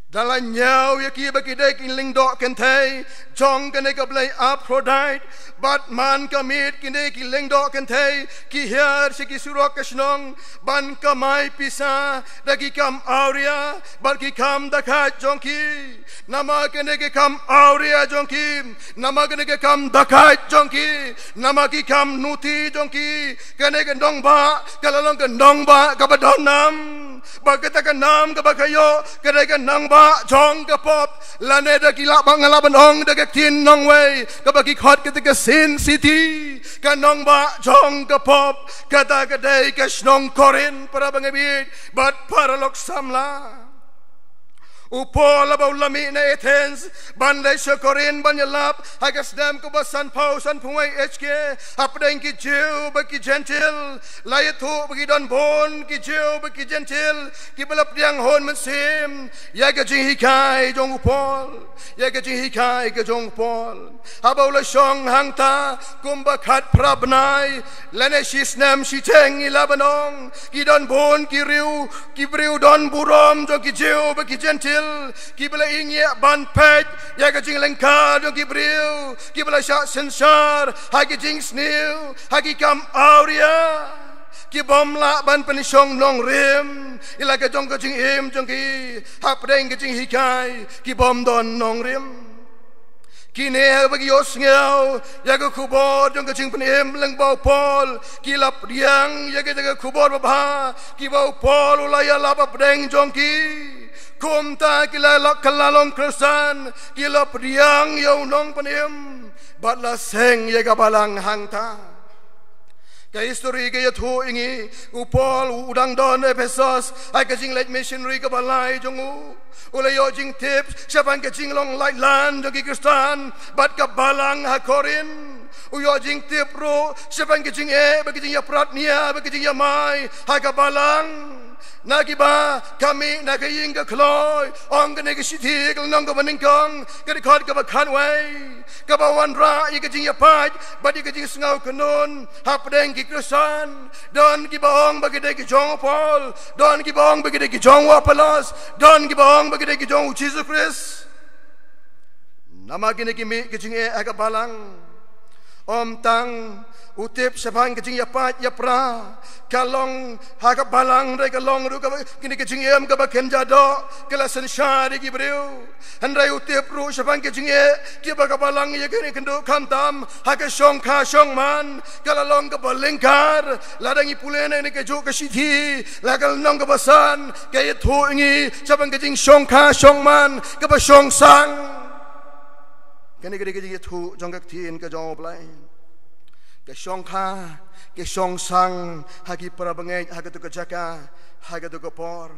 Da la ñiew ïa ki ba ki dei ki lyngdoh kynthei jong kane ka blei Aphrodite, bad man ka miet ki dei ki lyngdoh kynthei ki hiar sha ki surok ka shnong ban kamai pisa da ki kam awria bad ki kam dakait jong ki. Namar kane ka kam awria jong ki, namar kane ka kam dakait jong ki, namar ki kam nuti jong ki, kane ka nongbah ka la long ka nongbah kaba don nam. Bad kata ka nam kaba ka ïoh ka dei ka nongbah jong ka pop. Lane da ki lah ban, nga lah ban ong da ka ktien nongwei kaba ki khot kata ka Sin City, ka nongbah jong ka pop. Kata ka dei ka shnong Korinth, para bangeit bad para lok samla. U Paul haba u la mih na Athens ban leit sha Korinth ban ïalap ha ka snem kaba sanphew sanphew wei H K, hapdeng ki Jiw bad ki Jentil. La ïathuh ba ki don bun ki Jiw bad ki Jentil kiba la pdiang hun mynsiem ïa ka jinghikai jong u Paul, ïa ka jinghikai ka jong u Paul. Haba u la shong hangta kumba khatphra bnai lane shi snem shi theng, ngi lah ban ong, ki don bun ki riew, ki briew don burom jong ki Jiw bad ki Jentil kiba la ingeh ban peit ïa ka jinglyngkha jong ki briew kiba la shah synshar ha ki jingsniew, ha ki kam awria. Ki bym lah ban pynshong nongrim ïa la ka jong ka jingim jong ki hapdeng ka jinghikai, ki bym don nongrim. Kine haba ki ïohsngew ïa ka khubor jong ka jingpynim lyngba u Paul, ki la pdiang ïa ka, ïa ka khubor babha kiba u Paul u la ïalap hapdeng jong ki. Kumta ki la, la kylla long Khristan, ki la pdiang ïa u nongpynim bad la seng ïa ka balang hangta. Ka histori ka ïathuh ïa ngi, u Paul u dang don Ephesus ha ka jingleit missionary kaba lai jong u. U la ïoh jingtip shaphang ka jinglong laitlan jong ki Khristan bad ka balang ha Korinth. U ïoh jingtip ruh shaphang ka jingeh bad ka jingïapratnia bad ka jingïamai ha ka balang. Na kiba ka mih na ka ïing ka khloi, ong kane ka shithi ka lynnong kaba nyngkong, ka dkhot kaba khatwei, kaba wanrah ïa ka jingïapait bad ïa ka jingsngew kynnoh hapdeng ki Khristan. Don kiba ong ba ki dei ki jong u Paul, don kiba ong ba ki dei ki jong u Apollos, don kiba ong ba ki dei ki jong u Jisu Khrist. Namar kine ki mih ki jingeh ha ka balang. Ym tang u tip shaphang ka jingïapait ïapra ka long ha ka balang, hynrei ka long ruh kaba, kine ki jingim kaba kynja doh ka la synshar ïa ki briew. Hynrei u tip ruh shaphang ka jingeh kiba ka balang ïa kane kynduh khamtam ha ka shongkha shongman ka la long kaba lyngkar. Lada ngi pule na kane kajuh ka shithi, la ka lynnong kaba san, ka ïathuh ïa ngi shaphang ka jingshongkha shongman kaba shongsang. Kane ka dei ka jingïathuh jong ka ktien ka jong U Blei. Ka shongkha, ka shongsang ha ki para bangeit ha katu ka jaka, ha katu ka por.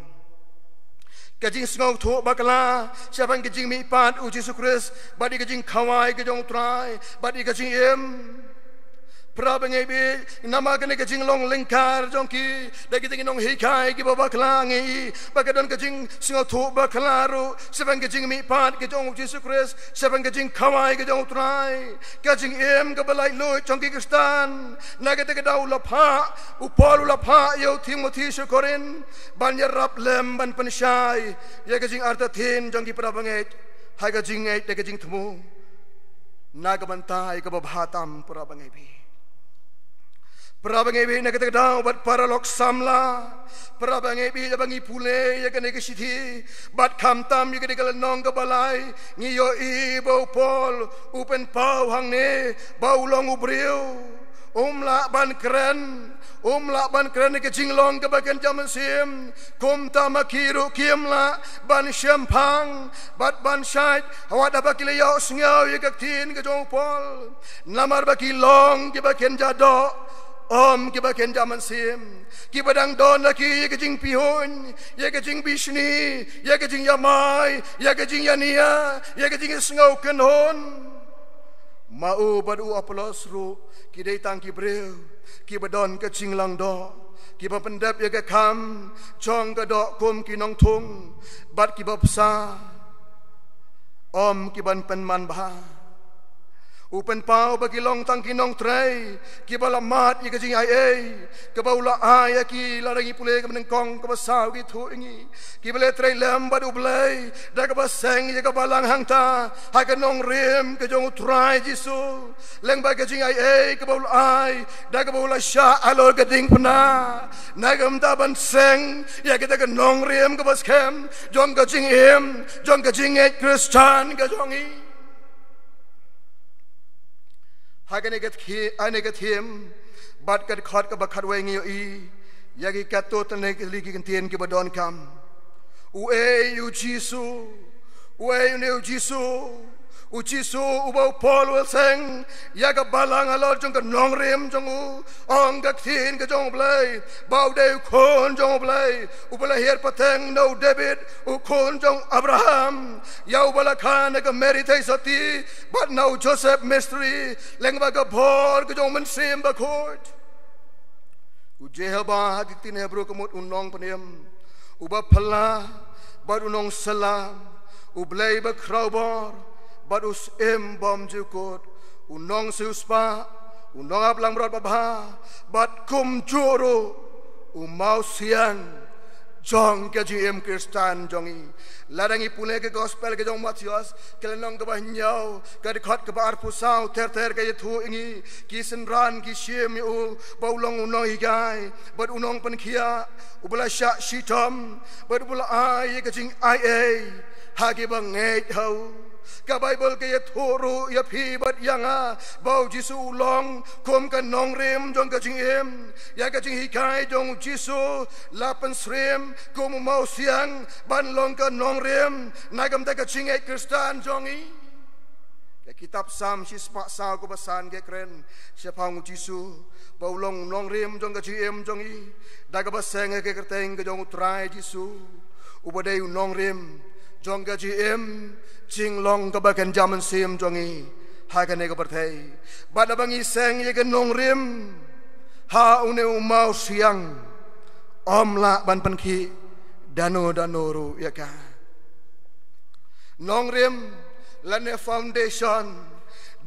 Ka jingsngewthuh bakla shaphang ka jingmihpat U Jisu Khrist bad ïa ka jingkhawai ka jong U Trai bad ïa ka jingim. Para bangeit baieit, namar kane ka jinglong lyngkar jong ki da kita ki nonghikai kiba bakla, ngi i ba ka don ka jingsngewthuh bakla ruh shaphang ka jingmihpat ka jong U Jisu Khrist, shaphang ka jingkhawai ka jong U Trai. Ka jingim kaba laitluid jong ki Khristan. Na kata ka daw u la phah, u Paul u la phah ïa u Timothi sha Korinth ban ïarap lem, ban pynshai ïa ka jingartatien jong ki para bangeit ha ka jingngeit da ka jingthmu na ka bynta ïa kaba bha tam, para bangeit baieit. Para bangeit baieit, na kata ka daw bad para lok samla, para bangeit baieit, haba ngi pule ïa kane ka shithi bad khamtam ïa kane ka lynnong kaba lai, ngi ïohi ba u Paul u pynpaw hangne ba u long u briew um lah ban kren, um lah ban kren ïa ka jinglong kaba kynja mynsiem. Kumta ma ki ruh kim lah ban shemphang bad ban shait wat haba ki la ïohsngew ïa ka ktien ka jong u Paul. Namar ba ki long kiba kynja doh, Ym kiba kynja mynsiem, kiba dang don ha ki ïa ka jingpyrshah, ïa ka jingbishni, ïa ka jingïamai, ïa ka jingïania, ïa ka jingsngew kynhun. Ma u bad u Apollos ruh ki dei tang ki briew kiba don ka jinglangdoh, kiba pyndep ïa ka kam jong ka doh kum ki nongthung bad kiba bsa, ym kiban pynman bha. U pynpaw ba ki long tang ki nongtrei kiba la mad ïa ka jingaiei kaba u la ai ïa ki. Lada ngi pule ka banyngkong kaba saw ki thuh ïa ngi, kiba la trei lem bad U Blei da kaba seng ïa ka balang hangta ha ka nongrim ka jong U Trai Jisu. Lyngba ka jingaiei kaba u la ai da kaba u la shah halor ka diengphna, na ka bynta ban seng ïa kita ka nongrim kaba skhem jong ka jingim jong ka jingngeit Khristan ka jong ngi. Ha kane ka theme, ha kane ka theme bad ka dkhot kaba khatwei ngi ïohi ïa ki katto katne ki kyntien kiba donkam. Uei u Jisu? Uei une u Jisu? U Jisu uba u Paul u la seng ïa ka balang halor jong ka nongrim jong u. Ong ka ktien ka jong U Blei ba u dei u Khun jong U Blei, uba la hiar pateng na u David, u khun jong Abraham, ïa uba la kha na ka Mary theisotti bad na u Joseph Mystery lyngba ka bor ka jong u Mynsiem Bakhuid. U Jehobah ha ki ktien Hebru ka mut u Nongpynim, uba phylla bad u Nongsylla, U Blei ba khrawbor bad u Syiem bymjukut, u Nongsiewspah, u Nongap langbrot babha, bad kumjuh ruh u Mawsiang jong ka jingim Khristan jong ngi. Lada ngi pule ka Gospel ka jong u Mathaios, ka lynnong kaba hynñiew, ka dkhot kaba arphew saw, ter ter ka ïathuh ïa ngi, ki synran ki shim ïa u ba u long u nonghikai bad u nongpynkhiah, uba la shah shitom bad uba la ai ïa ka jingaiei ha kiba ngeit ha u. Ka Baibl ka ïathuh ruh ïa phi bad ïa nga ba u Jisu u long kum ka nongrim jong ka jingim. Ïa ka jinghikai jong u Jisu la pynsyriem kum u Mawsiang ban long ka nongrim na ka bynta ka jingngeit Khristan jong ngi. Ka kitab Salm shispah saw kaba san ka kren shaphang u Jisu ba u long u nongrim jong ka jingim jong ngi da kaba seng ha ka kyrteng ka jong U Trai Jisu, uba dei u nongrim jong ka jingim jinglong kaba kynja mynsiem jong ngi ha kane ka pyrthei. Bad haba ngi seng ïa ka nongrim ha une u Mawsiang, ym lah ban pynkhih dano dano ruh ïa ka. Nongrim lane foundation.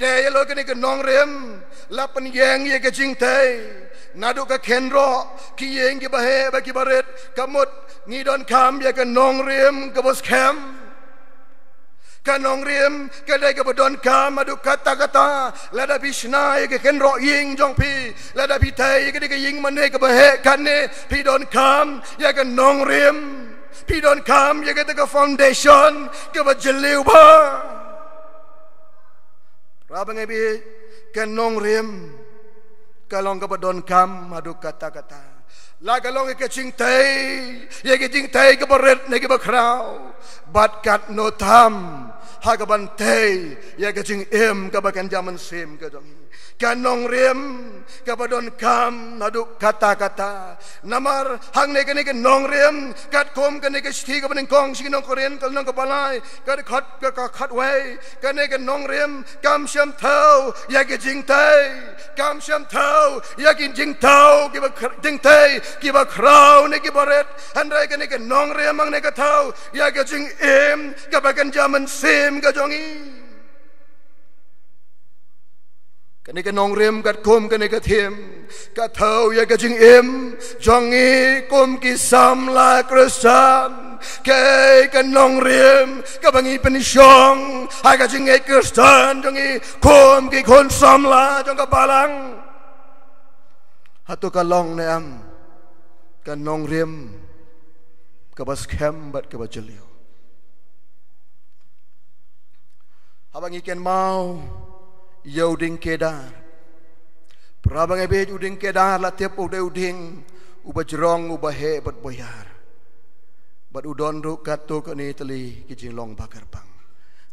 Dei halor kane ka nongrim la pynïeng ïa ka jingtei naduh ka kynroh, ki ïing kiba heh bad kiba rit. Ka mut ngi donkam ïa ka nongrim kaba skhem. Ka nongrim ka dei kaba donkam haduh katta katta. Lada phi shna ïa ka kynroh ïing jong phi, lada phi tei ïa kane ka ïing mane kaba heh kane, phi donkam ïa ka nongrim. Phi donkam ïa kata ka foundation kaba jylliew bha. Para bangeit, ka nongrim ka long kaba donkam haduh katta katta. La ka long ïa ka jingtei, ïa ka jingtei kaba rit ne kaba khraw, bad katno tam ha kaban tei ïa ka jingim kaba kynja mynsiem ka jong ngi. Ka nongrim kaba donkam haduh katta katta. Namar hangne kane ka nongrim, katkum kane ka shithi kaba nyngkong sha ki nong Korinth, ka lynnong kaba lai, ka dkhot ka, ka khatwei, kane ka nongrim kam shym thew ïa ki jingtei, kam shym thew ïa ki jingthew kiba khr-, jingtei kiba khraw ne kiba rit. Hynrei kane ka nongrim hangne ka thew ïa ka jingim kaba kynja mynsiem ka jong ngi. Kane ka nongrim katkum kane ka theme ka thew ïa ka jingim jong ngi kum ki samla Khristan. Kaei ka nongrim kaba ngi pynshong ha ka jingngeit Khristan jong ngi kum ki khun samla jong ka balang? Hato ka long ne em ka nongrim kaba skhem bad kaba jylliew? Haba ngi kynmaw ïa u dieng Kedar, para bangeit, u dieng Kedar la tip u dei u dieng uba jrong, uba heh bad uba ïar. Bad u don ruh katto katne tylli ki jinglong ba kyrpang.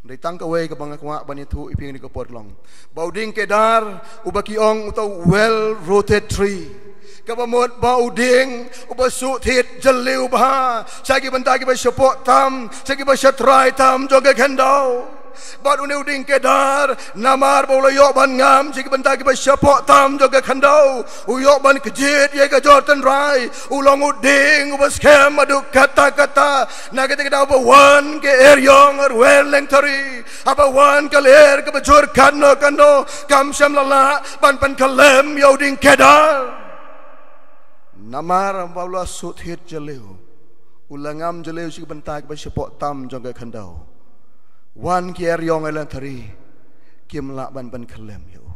Dei tang kawei kaba nga kwah ban ïathuh ïa phi ha kane ka por ka long ba u dieng kedar, uba ki ong uta u well rooted tree, kaba mut ba u dieng uba suhthied jylliew bha sha ki bynta kiba shapoh tam, sha kiba shatrai tam jong ka khyndew. Bad une u dieng kedar, namar ba u la ïoh ban ngam sha ki bynta kiba shapoh tam jong ka khyndew, u ïoh ban kjit ïa ka jor tynrai. U long u dieng uba skhem haduh katta katta. Na kata ka daw ba wan ki eriong arwei lyngthari, haba wan ka lyer kaba jur katno katno, kam shym la lah ban pynkhyllem ïa u dieng kedar. Namar ba u la suhthied jylliew, u la ngam jylliew sha ki bynta kiba shapoh tam jong ka khyndew. Wan ki eriong lyngthari, kim lah ban pynkhyllem ïa u.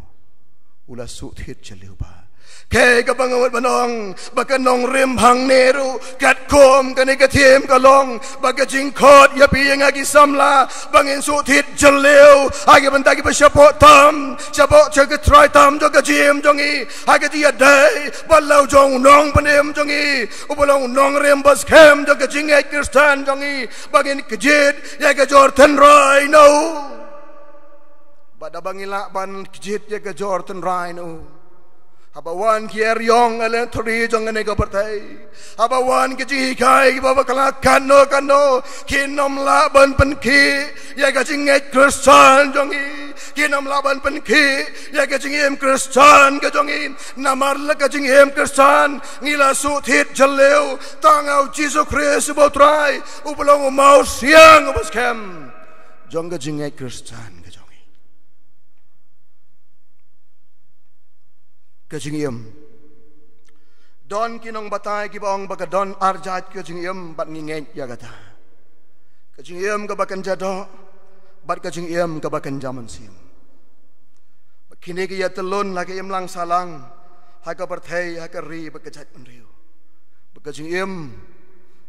U la suhthied jylliew bha. Kaei kaba nga mut ban ong, ba ka nongrim hangne ruh, katkum kane ka theme ka long ba ka jingkhot ïa phi ïa nga ki samla ba ngin suhthied jylliew ha ki bynta kiba shapoh tam, shapoh sha ka trai tam jong ka jingim jong ngi, ha ka jingïadei bad la u jong u nongpynim jong ngi, uba long u nongrim ba skhem jong ka jingngeit Khristan jong ngi, ba ngin kjit ïa ka jor tynrai na u. Bad haba ngi lah ban kjit ïa ka jor tynrai na u, haba wan ki eriong lyngthari jong kane ka pyrthei, haba wan ki jinghikai kiba bakla katno katno, kin ym lah ban pynkhih ïa ka jingngeit Khristan jong ngi, kin ym lah ban pynkhih ïa ka jingim Khristan ka jong ngi. Namar la ka jingim Khristan ngi la suhthied jylliew tang ha u Jisu Khrist uba u Trai, uba long u mawsiang uba skhem jong ka jingngeit Khristan ka jong ngi. Ka jingim. Don ki nongbatai kiba ong ba ka don arjait ka jingim bad ngi ngeit ïa kata. Ka jingim kaba kynja doh bad ka jingim kaba kynja mynsiem. Ba kine ki ïa tylun la ka imlang sahlang ha ka pyrthei, ha ka ri bad ka jaitbynriew. Ba ka jingim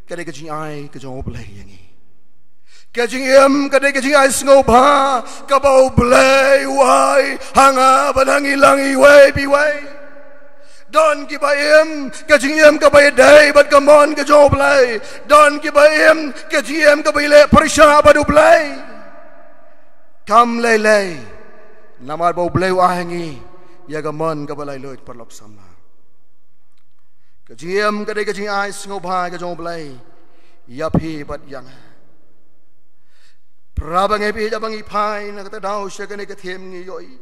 ka dei ka jingai ka jong U Blei ïa ngi. Ka jingim ka dei ka jingai sngewbha kaba U Blei u ai ha nga bad ha ngi lang iwei pa iwei. Don kiba im ka jingim kaba ïadei bad ka mon ka jong U Blei. Don kiba im ka jingim kaba ïaleh pyrshah bad U Blei. Kam lei lei, namar ba U Blei u ai ha ngi ïa ka mon kaba laitluid, paralok samla. Ka jingim ka dei ka jingai sngewbha ka jong U Blei ïa phi bad ïa nga. Parabangeit, haba ngi phai na kata ka daw sha kane ka theme ngi ïohi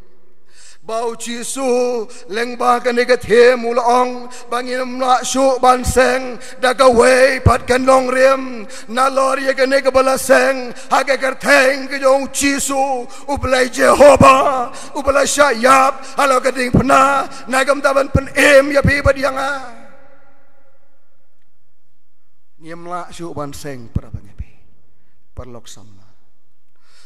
ba U Jisu lyngba kane ka theme u la ong ba ngim lah shuh ban seng da kawei pat ka nongrim. Nalor ïa kane kaba la seng ha ka kyrteng ka jong U Jisu, U Blei Jehobah uba la shah ïap halor ka diengphna, na ka bynta ban pynim ïa phi bad ïa nga. Ngim lah shuh ban seng, parabangeit, paralok samla.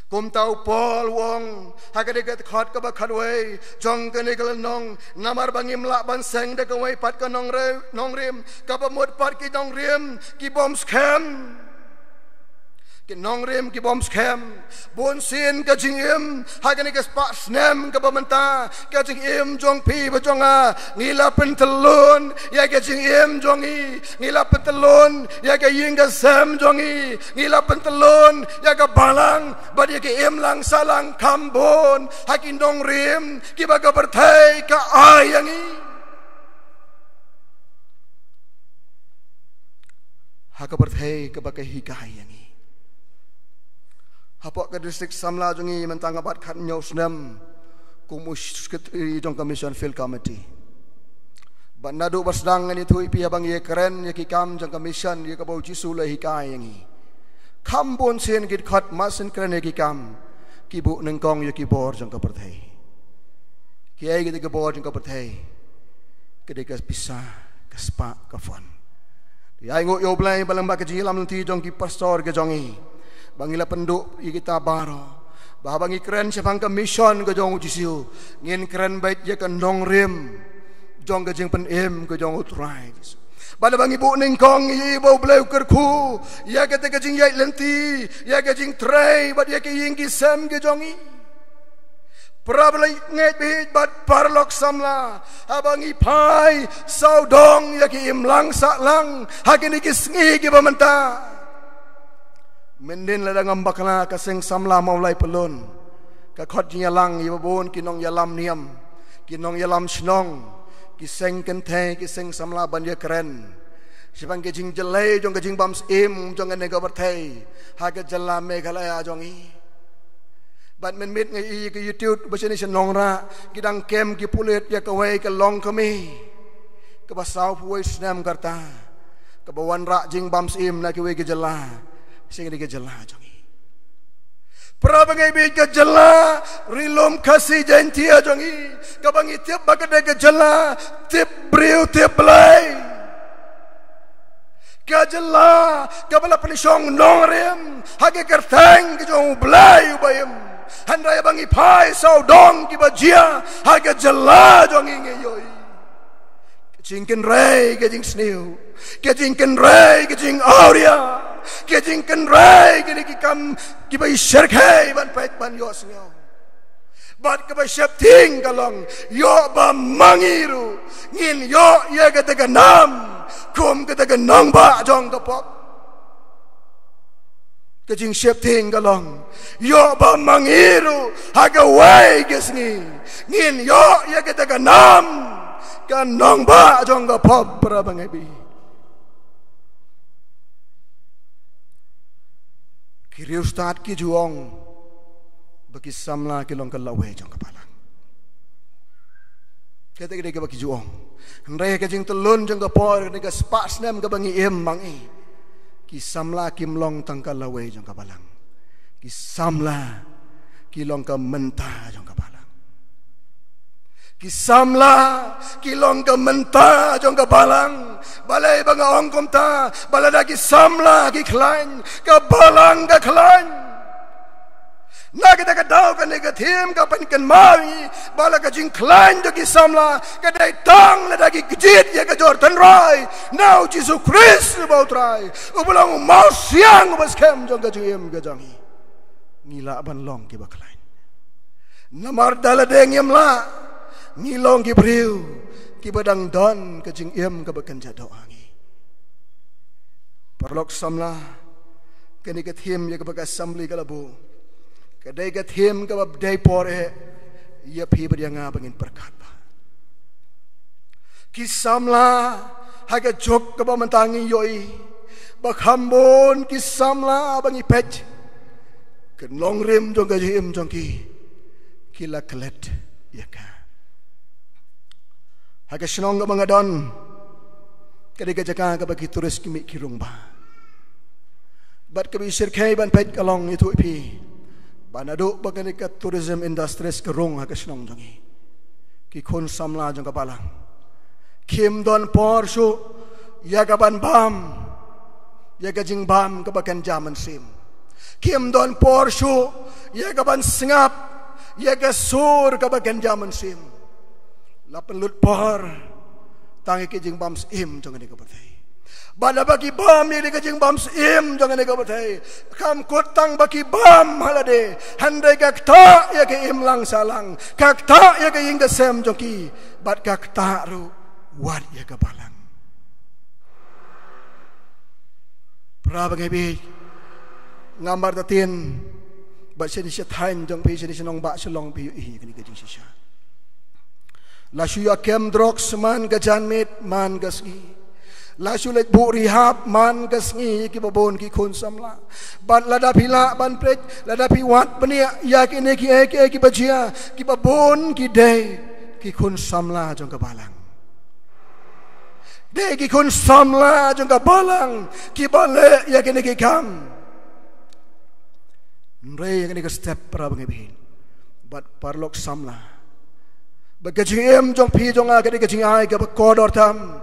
Kumta u Paul u ong ha kane ka dkhot kaba khatwei jong kane ka lynnong, namar ba ngim lah ban seng da kawei pat ka nongre-, nongrim, kaba mut pat ki nongrim ki bym skhem. Ki nongrim ki bym skhem. Bunsien ka jingim ha kane ka spah snem kaba mynta, ka jingim jong phi bad jong nga, ngi la pyntyllun ïa ka jingim jong ngi. Ngi la pyntyllun ïa ka ïing ka sem jong ngi. Ngi la pyntyllun ïa ka balang bad ïa ka imlang sahlang kham bun ha ki nongrim kiba ka pyrthei ka ai ïa ngi, ha ka pyrthei kaba ka hikai ïa ngi. Hapoh ka district samla jong ngi mynta nga bat khathynñiew snem kum u secretary jong ka Mission Field Committee. Bad naduh ba sdang ngan ïathuh ïa phi haba ngi ïakren ïa ki kam jong ka mission ïa kaba U Jisu u la hikai ïa ngi. Kham bun sien ki dkhot mar sien kren ïa ki kam, ki buh nyngkong ïa ki bor jong ka pyrthei. Kiei kita ki bor jong ka pyrthei? Ka dei ka pisa, ka spah, ka fund. Ïa, ai nguh ïa U Blei ba lyngba ka jingïalam lynti jong ki pastor ka jong ngi, ba ngi la pynduh ïa kita baroh, ba haba ngi kren shaphang ka mission ka jong U Jisu, ngin kren beit ïa ka nongrim jong ka jingpynim ka jong U Trai Jisu. Bad haba ngi buh nyngkong ïa ba U Blei u kyrkhu ïa kata ka jingïaid lynti, ïa ka jingtrei bad ïa ka ïing ki sem ka jong ngi. Parabangeit bad paralok samla, haba ngi phai sawdong ïa ki imlang sahlang ha kine ki sngi kiba mynta, Mynnin lada ngam bakla ka seng samla Mawlai Pyllun, ka khot jingïalang ïa babun ki nongïalam niam, ki nongïalam shnong, ki seng kynthei, ki seng samla ban ïakren shaphang ka jingjyllei jong ka jingbymsyiem jong kane ka pyrthei ha ka jylla Meghalaya jong i. Bad mynmiet nga ïohi ka YouTube ba shane sha Nongrah ki dang kem ki pulit ïa kawei ka longkmie kaba sawphew wei snem ka rta, kaba wanrah jingbymsyiem na kiwei ki jylla sha kane ka jylla jong i. Para bangeit, ka jylla Ri Lum Khasi Jaiñtia jong i, kaba ngi tip ba ka dei ka jylla tip briew tip Blei. Ka jylla kaba la pynshong nongrim ha ka kyrteng ka jong U Blei uba im. Hynrei ba ngi phai sawdong kiba jia ha ka jylla jong ngi, ngi ïohi ka jingkynrei ka jingsniew, ka jingkynrei ka jingawria, ka jingkynrei kine ki kam kiba i shyrkhei ban peit ban ïohsngew. Bad kaba sheptieng ka long, ïoh ba ma ngi ruh ngin ïoh ïa kata ka nam kum kata ka nongbah jong ka pop. Ka jingsheptieng ka long, ïoh ba ma ngi ruh ha kawei ka sngi ngin ïoh ïa kata ka nam, ka nongbah jong ka pop, para bangeit. Ki riewstad ki ju ong ba ki samla ki long ka lawei jong ka balang. Kata ka dei kaba ki ju ong. Hynrei ka jingtlun jong ka por, ka dei ka spah snem kaba ngi im ma ngi, ki samla kim long tang ka lawei jong ka balang. Ki samla ki long ka mynta jong ka balang. Ki samla ki long ka mynta jong ka balang. Balei ba nga ong kumta? Ba lada ki samla ki khlaiñ, ka balang ka khlaiñ. Na kata ka daw kane ka thim ka pynkynmaw ïa ngi ba la ka jingkhlaiñ jong ki samla ka dei tang lada ki kjit ïa ka jor tynrai na U Jisu Khrist uba U Trai, uba long u mawsiang uba skhem jong ka jingim ka jong ngi. Ngi lah ban long kiba khlaiñ. Namar da lade ngim lah, ngi long ki briew kiba dang don ka jingim kaba kynja doh ha ngi. Paralok samla, kane ka thim ïa kaba ka assembly ka la buh, ka dei ka thim kaba dei por eh ïa phi bad ïa nga ba ngin pyrkhat ba ki samla ha ka juk kaba mynta ngi ïohi ba kham bun ki samla ba ngi peit ka nongrim jong ka jingim jong ki, ki la klet ïa ka. Ha ka shnong kaba nga don, ka dei ka jaka kaba ki tourist ki mih ki rung bha. Bad kaba i shyrkhei ban peit ka long, ïathuh ïa phi ba naduh ba kane ka tourism industries ka rung ha ka shnong jong ngi, ki khun samla jong ka balang kim don por shuh ïa ka ban bam ïa ka jingbam kaba kynja mynsiem. Kim don por shuh ïa ka ban sngap ïa ka sur kaba kynja mynsiem. La pynlut por tang ïa ka jingbymsyiem jong kane ka pyrthei. Bad haba ki bam ïa ka jingbymsyiem jong kane ka pyrthei, kam kut tang ba ki bam ha lade, hynrei ka ktah ïa ka imlang sahlang, ka ktah ïa ka ïing ka sem jong ki, bad ka ktah ruh wat ïa ka balang. Para bangeit, ngam artatien ba shane sha thaiñ jong phi, shane sha nongbah Shillong phi ïohi kane ka jingshisha. La shu ïa kem drugs man ka janmiet man ka sngi. La shu leit buh rehab man ka sngi ïa kiba bun ki khun samla. Bad lada phi lah ban peit, lada phi wad bniah ïa kine kiei kiei kiba jia, kiba bun ki dei ki khun samla jong ka balang. Dei ki khun samla jong ka balang kiba leh ïa kine ki kam. Hynrei ïa kane ka step, para bangeit, bad paralok samla, ba ka jingim jong phi jong nga ka dei ka jingai kaba kordor tam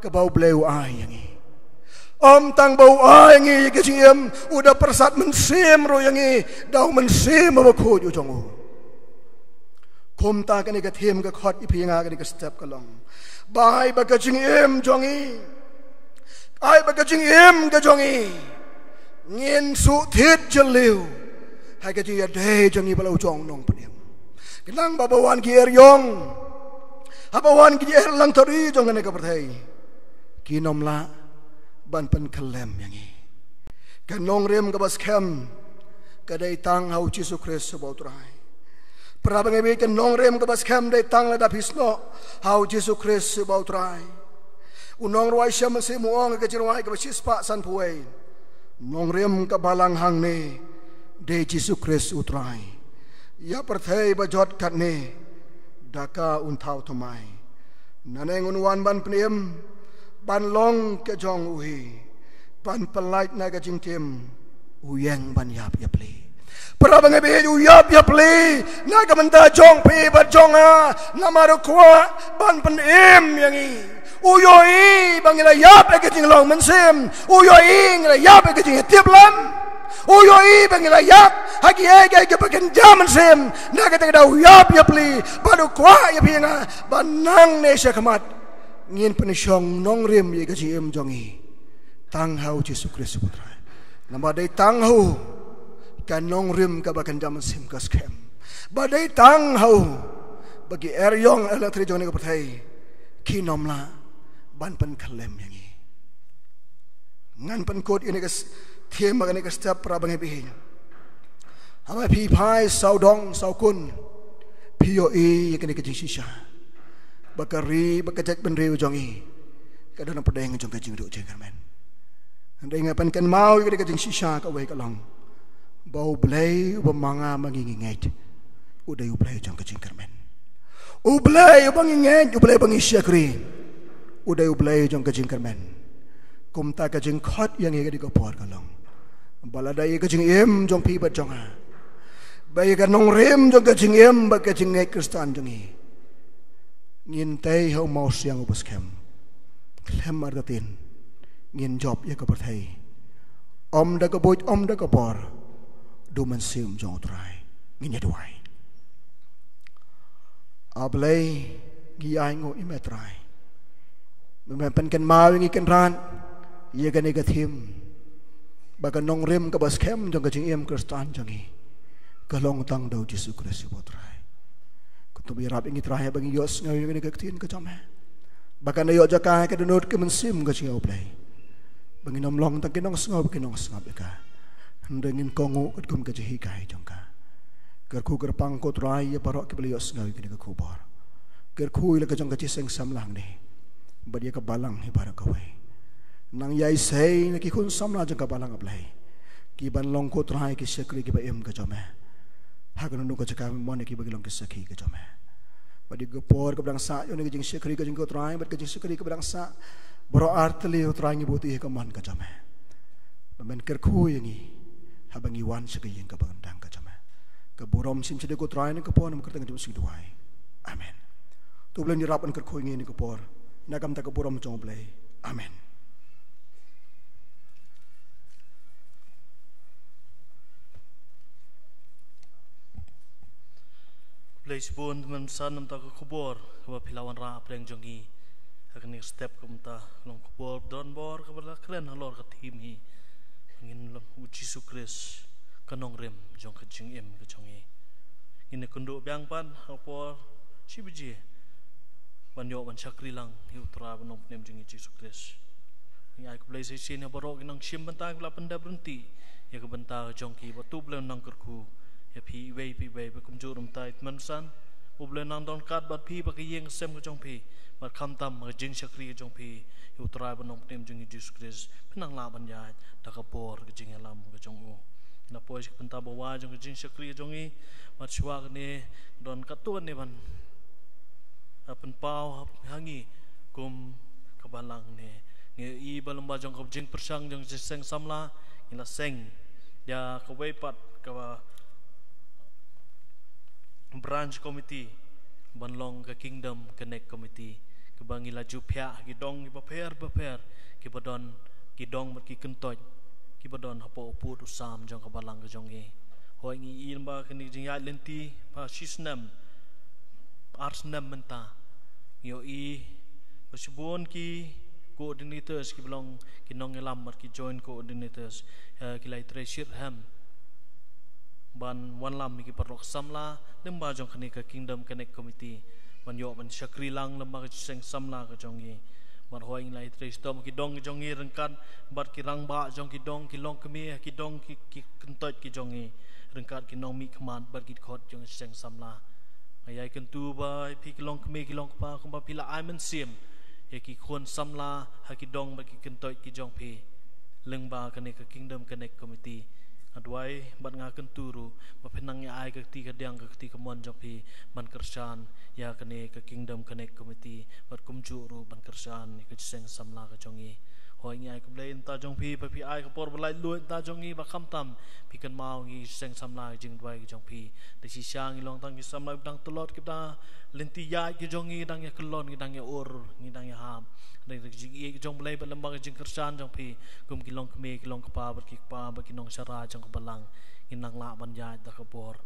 kaba U Blei u ai ïa ngi. Ym tang ba u ai ïa ngi ïa ka jingim, u da pyrsad mynsiem ruh ïa ngi da u Mynsiem Bakhuid u jong u. Kumta kane ka thim ka khot ïa phi ïa nga kane ka step ka long, ba ai ba ka jingim jong ngi, ai ba ka jingim ka jong ngi ngin shu thied jylliew ha ka jingïadei jong ngi bad la u jong nongpynim. Khnang ba haba wan ki eriong, haba wan ki erlangtori jong kane ka pyrthei, kin ym lah ban pynkhyllem ïa ngi. Ka nongrim kaba skhem ka dei tang ha u Jisu Khrist uba u Trai. Para bangeit, ka nongrim kaba skhem dei tang lada phi snoh ha u Jisu Khrist uba u Trai. U nongrwai Shem Mynsiem u ong ha ka jingrwai kaba shispah sanphew wei, nongrim ka balang hangne dei Jisu Khrist u Trai. Ïa pyrthei ba jot katne da ka un thaw thymmai. Nangne un wan ban pynim, ban long ka jong u hi, ban pyllait na ka jingtim, u ïeng ban ïap ïapli. Para bangeit, u ïap ïapli na ka bynta jong phi bad jong nga, namar u kwah ban pynim ïa ngi. U ïohi ba ngi la ïap ïa ka jinglong mynsiem. U ïohi ngi la ïap ïa ka jingïatiplem. U ïohi ba ngi la ïap ha kiei kiei kiba kynja mynsiem. Na kata ka daw u ïap ïapli bad u kwah ïa phi ïa nga ba nangne shakhmat ngin pynshong nongrim ïa ka jingim jong ngi tang ha u Jisu Khrist u Trai. Namar dei tang ha u ka nongrim kaba kynja mynsiem ka skhem. Ba dei tang ha u ba ki eriong electric jong kane ka pyrthei kin ym lah ban pynkhlem ïa ngi. Ngan pynkut ïa kane ka s-, theme ha kane ka step, para bangeit. Haba phi phai sawdong sawkun, phi ïohi ïa kane ka jingshisha ba ka ri bad ka jaitbynriew jong ngi ka don hapdeng jong ka jingduh jingkyrmen. Hynrei nga pynkynmaw ïa kane ka jingshisha kawei ka long ba U Blei uba ma nga ma ngi ngi ngeit, u dei U Blei jong ka jingkyrmen. U Blei uba ngi ngeit, U Blei uba ngi shakri, u dei U Blei jong ka jingkyrmen. Kumta ka jingkhot ïa ngi ka dei ka por ka long ba lada ïa ka jingim jong phi bad jong nga, ba ïa ka nongrim jong ka jingim bad ka jingngeit Khristan jong ngi, ngin tei ha u mawsiang uba skhem. Khlem artatien ngin jop ïa ka pyrthei. Ym da ka buit, ym da ka bor, da u Mynsiem jong U Trai. Ngin ïa duwai. A Blei, ngi ainguh ïa me Trai ba me pynkynmaw ïa ngi kynrad ïa kane ka theme ba ka nongrim kaba skhem jong ka jingim Khristan jong ngi ka long tang da u Jisu Khrist uba U Trai. Kumta ïarap ïa ngi Trai ba ngin ïohsngew ïa kane ka ktien ka jong me, ba kan da ïoh jaka ha ka dohnud ka mynsiem ka jong U Blei, ba ngin ym long tang ki nongsngew, ki nongsngap ïa ka, hynrei ngin kohnguh katkum ka jinghikai jong ka. Kyrkhu kyrpang ko Trai ïa baroh kiba la ïohsngew ïa kane ka khubor. Kyrkhu ïa la ka jong ka jingïaseng samla hangne bad ïa ka balang hi baroh kawei. Nang ïaisei na ki khun samla jong ka balang, A Blei, ki ban long ko Trai ki shakri kiba im ka jong me ha kano kano ka jaka, mon ïa ki ba ki long ki sakhi ka jong me. Bad ïa ka por kaba dang sah ïa une ka jingshakri ka jong ngi ko Trai, bad ka jingshakri kaba dang sah baroh artylli ko Trai, ngi buti ha ka mon ka jong me. Ba men kyrkhu ïa ngi haba ngi wan sha ka ïing kaba kyrteng ka jong me. Ka burom shim shadei ko Trai ha kane ka por, namar ka kyrteng jong U Jisu ngi duwai. Amen. To U Blei un ïarap ban kyrkhu ïa ngi ha kane ka por na ka bynta ka burom jong U Blei. Amen. Khublei shibun Tymmen Basan namar ka khubor kaba phi la wanrah hapdeng jong ngi ha kane ka step. Kumta ka long ka khubor donbor kaba la kren halor ka theme hi, ngin long U Jisu Khrist, ka nongrim jong ka jingim ka jong ngi. Ngin ïakynduh biang pat ha ka por shi baje ban ïoh ban shakri lang ïa U Trai bad Nongpynim jong ngi Jisu Khrist. Ngi ai khublei sa shisien ïa baroh ki nongshim bynta kiba la pyndep ryntih ïa ka bynta ka jong ki, bad to U Blei un nang kyrkhu ïa phi iwei pa iwei. Bad kumjuh ruh mynta Tymmen Basan, U Blei un nang don ryngkat bad phi bad ka ïing ka sem ka jong phi, bad khamtam ka jingshakri ka jong phi ïa U Trai bad Nongpynim jong ngi Jisu Khrist. Phin nang lah ban ïaid da ka bor ka jingïalam ka jong u. Ngi la poi sha ka bynta ba wai jong ka jingshakri ka jong ngi, bad shuwa kane don katto katne ban, ah, pynpaw ha ngi kum ka balang ne. Ngi ïohi ba lyngba jong ka jingpyrshang jong ka jingïaseng samla, ngi la seng ïa kawei pat kaba branch committee ban long ka Kingdom Connect Committee, kaba ngi la ju phiah ha ki dong kiba pher bapher, kiba don ki dong bad ki kyntoit kiba don hapoh u pud u sam jong ka balang ka jong ngi. Hooid, ngi ïohi lyngba kane ka jingïaid lynti ba shi snem, ar snem mynta, ngi ïohi ba shibun ki coordinators kiba long ki nongïalam bad ki joint coordinators, eh, ki la ïatrei shitrhem ban wallam ïa ki paralok samla lyngba jong kane ka Kingdom Connect Committee ban ïoh ban shakri lang lyngba ka jingïaseng samla ka jong ngi. Bad hoi ngi la ïatrei shitom ha ki dong ki jong ngi ryngkat bad ki rangbah jong ki dong, ki longkmie ha ki dong ki, ki kyntoit ki jong ngi, ryngkat ki nongmihkhmat bad ki dkhot jong ka seng samla. Nga ïai kyntu ba phi ki longkmie ki longkpa, kumba phi la ai mynsiem ïa ki khun samla ha ki dong bad ki kyntoit ki jong phi lyngba kane ka Kingdom Connect Committee. Nga duwai bad nga kyntu ruh ba phin nang ïa ai ka kti kadiang, ka kti kamon jong phi ban kyrshan ïa kane ka Kingdom Connect Committee, bad kumjuh ruh ban kyrshan ïa ka seng samla ka jong ngi. Hoi ngi ai khublei na ka bynta jong phi ba phi ai ka por ba laitluid na ka bynta jong ngi, ba khamtam phi kynmaw ïa ka seng samla, ka jingduwai ka jong phi. Da shisha ngi long tang ki samla ba dang tlot, ki ba dang lynti ïaid ki jong ngi, dang ïa kyllon, ngi dang ïa ur, ngi dang ïa hap. Dang ïa ka jingïeit ka jong U Blei bad lyngba ka jingkyrshan jong phi, kum ki longkmie ki longkpa bad ki kpa bad ki nongshara jong ka balang, ngin nang lah ban ïaid da ka bor.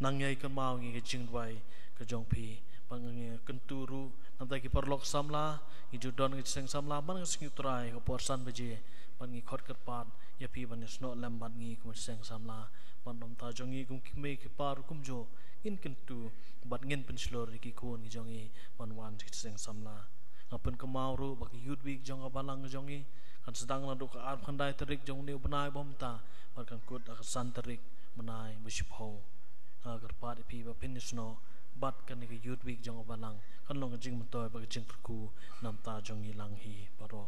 Nang ïai kynmaw ïa ka jingduwai ka jong phi. Bad ngi kyntu ruh na ka bynta ki paralok samla, ngi ju don ka seng samla man ka sngi U Trai ka por san baje, bad ngi khot kyrpad ïa phi ban ïasnoh lem bad ngi kum seng samla. Bad na ka bynta jong ngi kum ki kmie ki kpa ruh kumjuh, ngin kyntu bad ngin pynshlur ïa ki khun ki jong ngi ban wan sha ka seng samla. Nga pynkynmaw ruh ba ka Youth Week jong ka balang ka jong ngi kan sdang naduh ka arphew khyndai tarik jong une u bnai ba mynta, bad kan kut ha ka san tarik bnai ba shiphew. Nga kyrpad ïa phi ba phin ïasnoh bad kane ka Youth Week jong ka balang kan long ka jingmyntoi bad ka jingkyrkhu na ka bynta jong ngi lang hi baroh.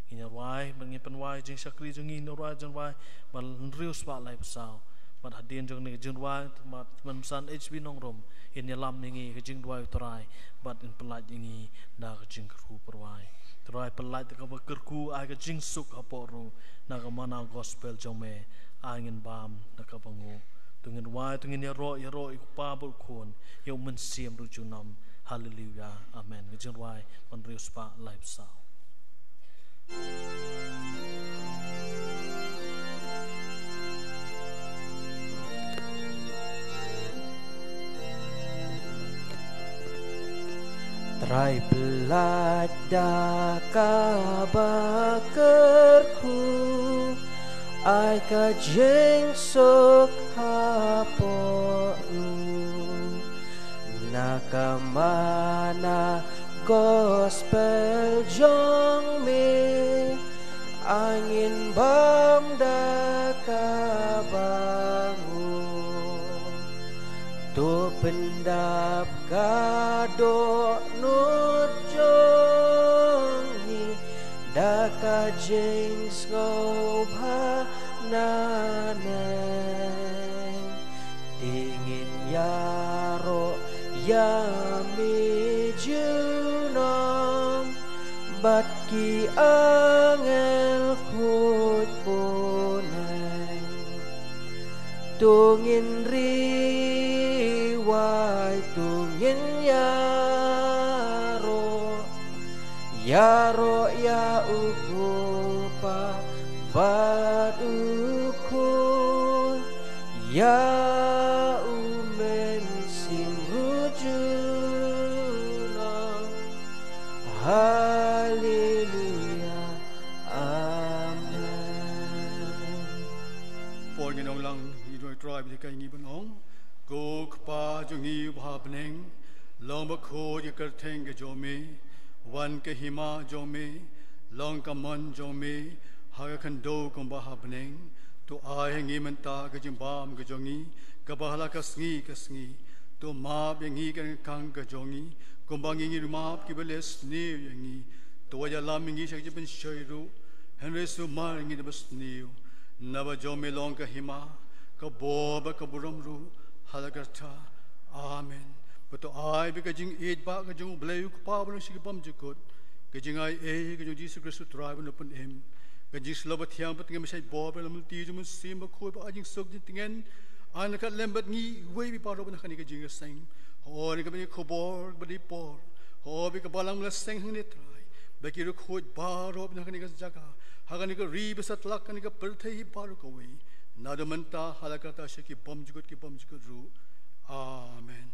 Ngin ïa rwai bad ngin pynwai jingshakri jong ngi, ngin ïa rwai jingrwai ba hynriew spah laiphew saw. Bad hadien jong kane ka jingrwai, bad Tymmen Basan H B Nongrum in ïalam ïa ngi ka jingduwai U Trai bad in pyllait ïa ngi da ka jingkyrkhu pyrwai. Trai, pyllait da kaba kyrkhu, ai ka jingsuk hapoh ruh na ka mana gospel jong me. Ai ngin bam da kaba nguh. To ngin rwai, to ngin ïaroh, ïaroh ïa U Kpa bad U Khun, ïa U Mynsiem ruh junom. Haleluya. Amen. Ka jingrwai ba hynriew spah laiphew saw. Trai, pyllait da kaba kyrkhu, ai ka jingsuk hapoh ruh na ka mana gospel jong me. Ai ngin bam da kaba nguh. To pyndap ka dohnud jong ngi da ka jingsngewbha naneng. Te ngin ïaroh ïa me junom bad ki angel khuid bneng. To ngin riewai, to ngin ïaroh, ïaroh ïa U Kpa bad U Khun, ïa U Mynsiem ruh junom. Haleluya. Amen. Por ngin ong lang, ngi duwai Trai ba dei ka ngi ban ong. Ko Kpa jong ngi uba ha bneng, long bakhuid ka kyrteng ka jong me, wan ka hima jong me, long ka mon jong me ha ka khyndew kumba ha bneng. To ai ha ngi mynta ka jingbam ka jong ngi kaba ha la ka sngi ka sngi. To map ïa ngi ka ryngkang ka jong ngi kumba ngi ngi map kiba leh sniew ïa ngi. To wat ïalam ïa ngi sha ka jingpynshoi ruh, hynrei sumar ïa ngi da ba sniew. Naba jong me long ka hima, ka bor bad ka burom ruh ha la karta. Amen. Bad to ai ba ka jingïeit ba ka jong U Blei U Kpa ba long sha ki bymjukut, ka jingai ei ka jong U Jisu Khrist U Trai ba ngi pynim, ka jingshlur ba thiang ba tngen ba shait bor ba la mynta jong U Mynsiem Bakhuid ba ai jingsuk jingtngen, ai na ka lem bad ngi iwei iwei baroh ba na kane ka jingïaseng. Hooid, kaba ngi khubor ba dei por, hooid, ba ka balang ba la seng hangne Trai, ba ki riewkhuid baroh ba na kane ka jaka, ha kane ka ri ba satlak, kane ka pyrthei baroh kawei, naduh mynta ha la karta sha ki bymjukut ki bymjukut ruh. Amen.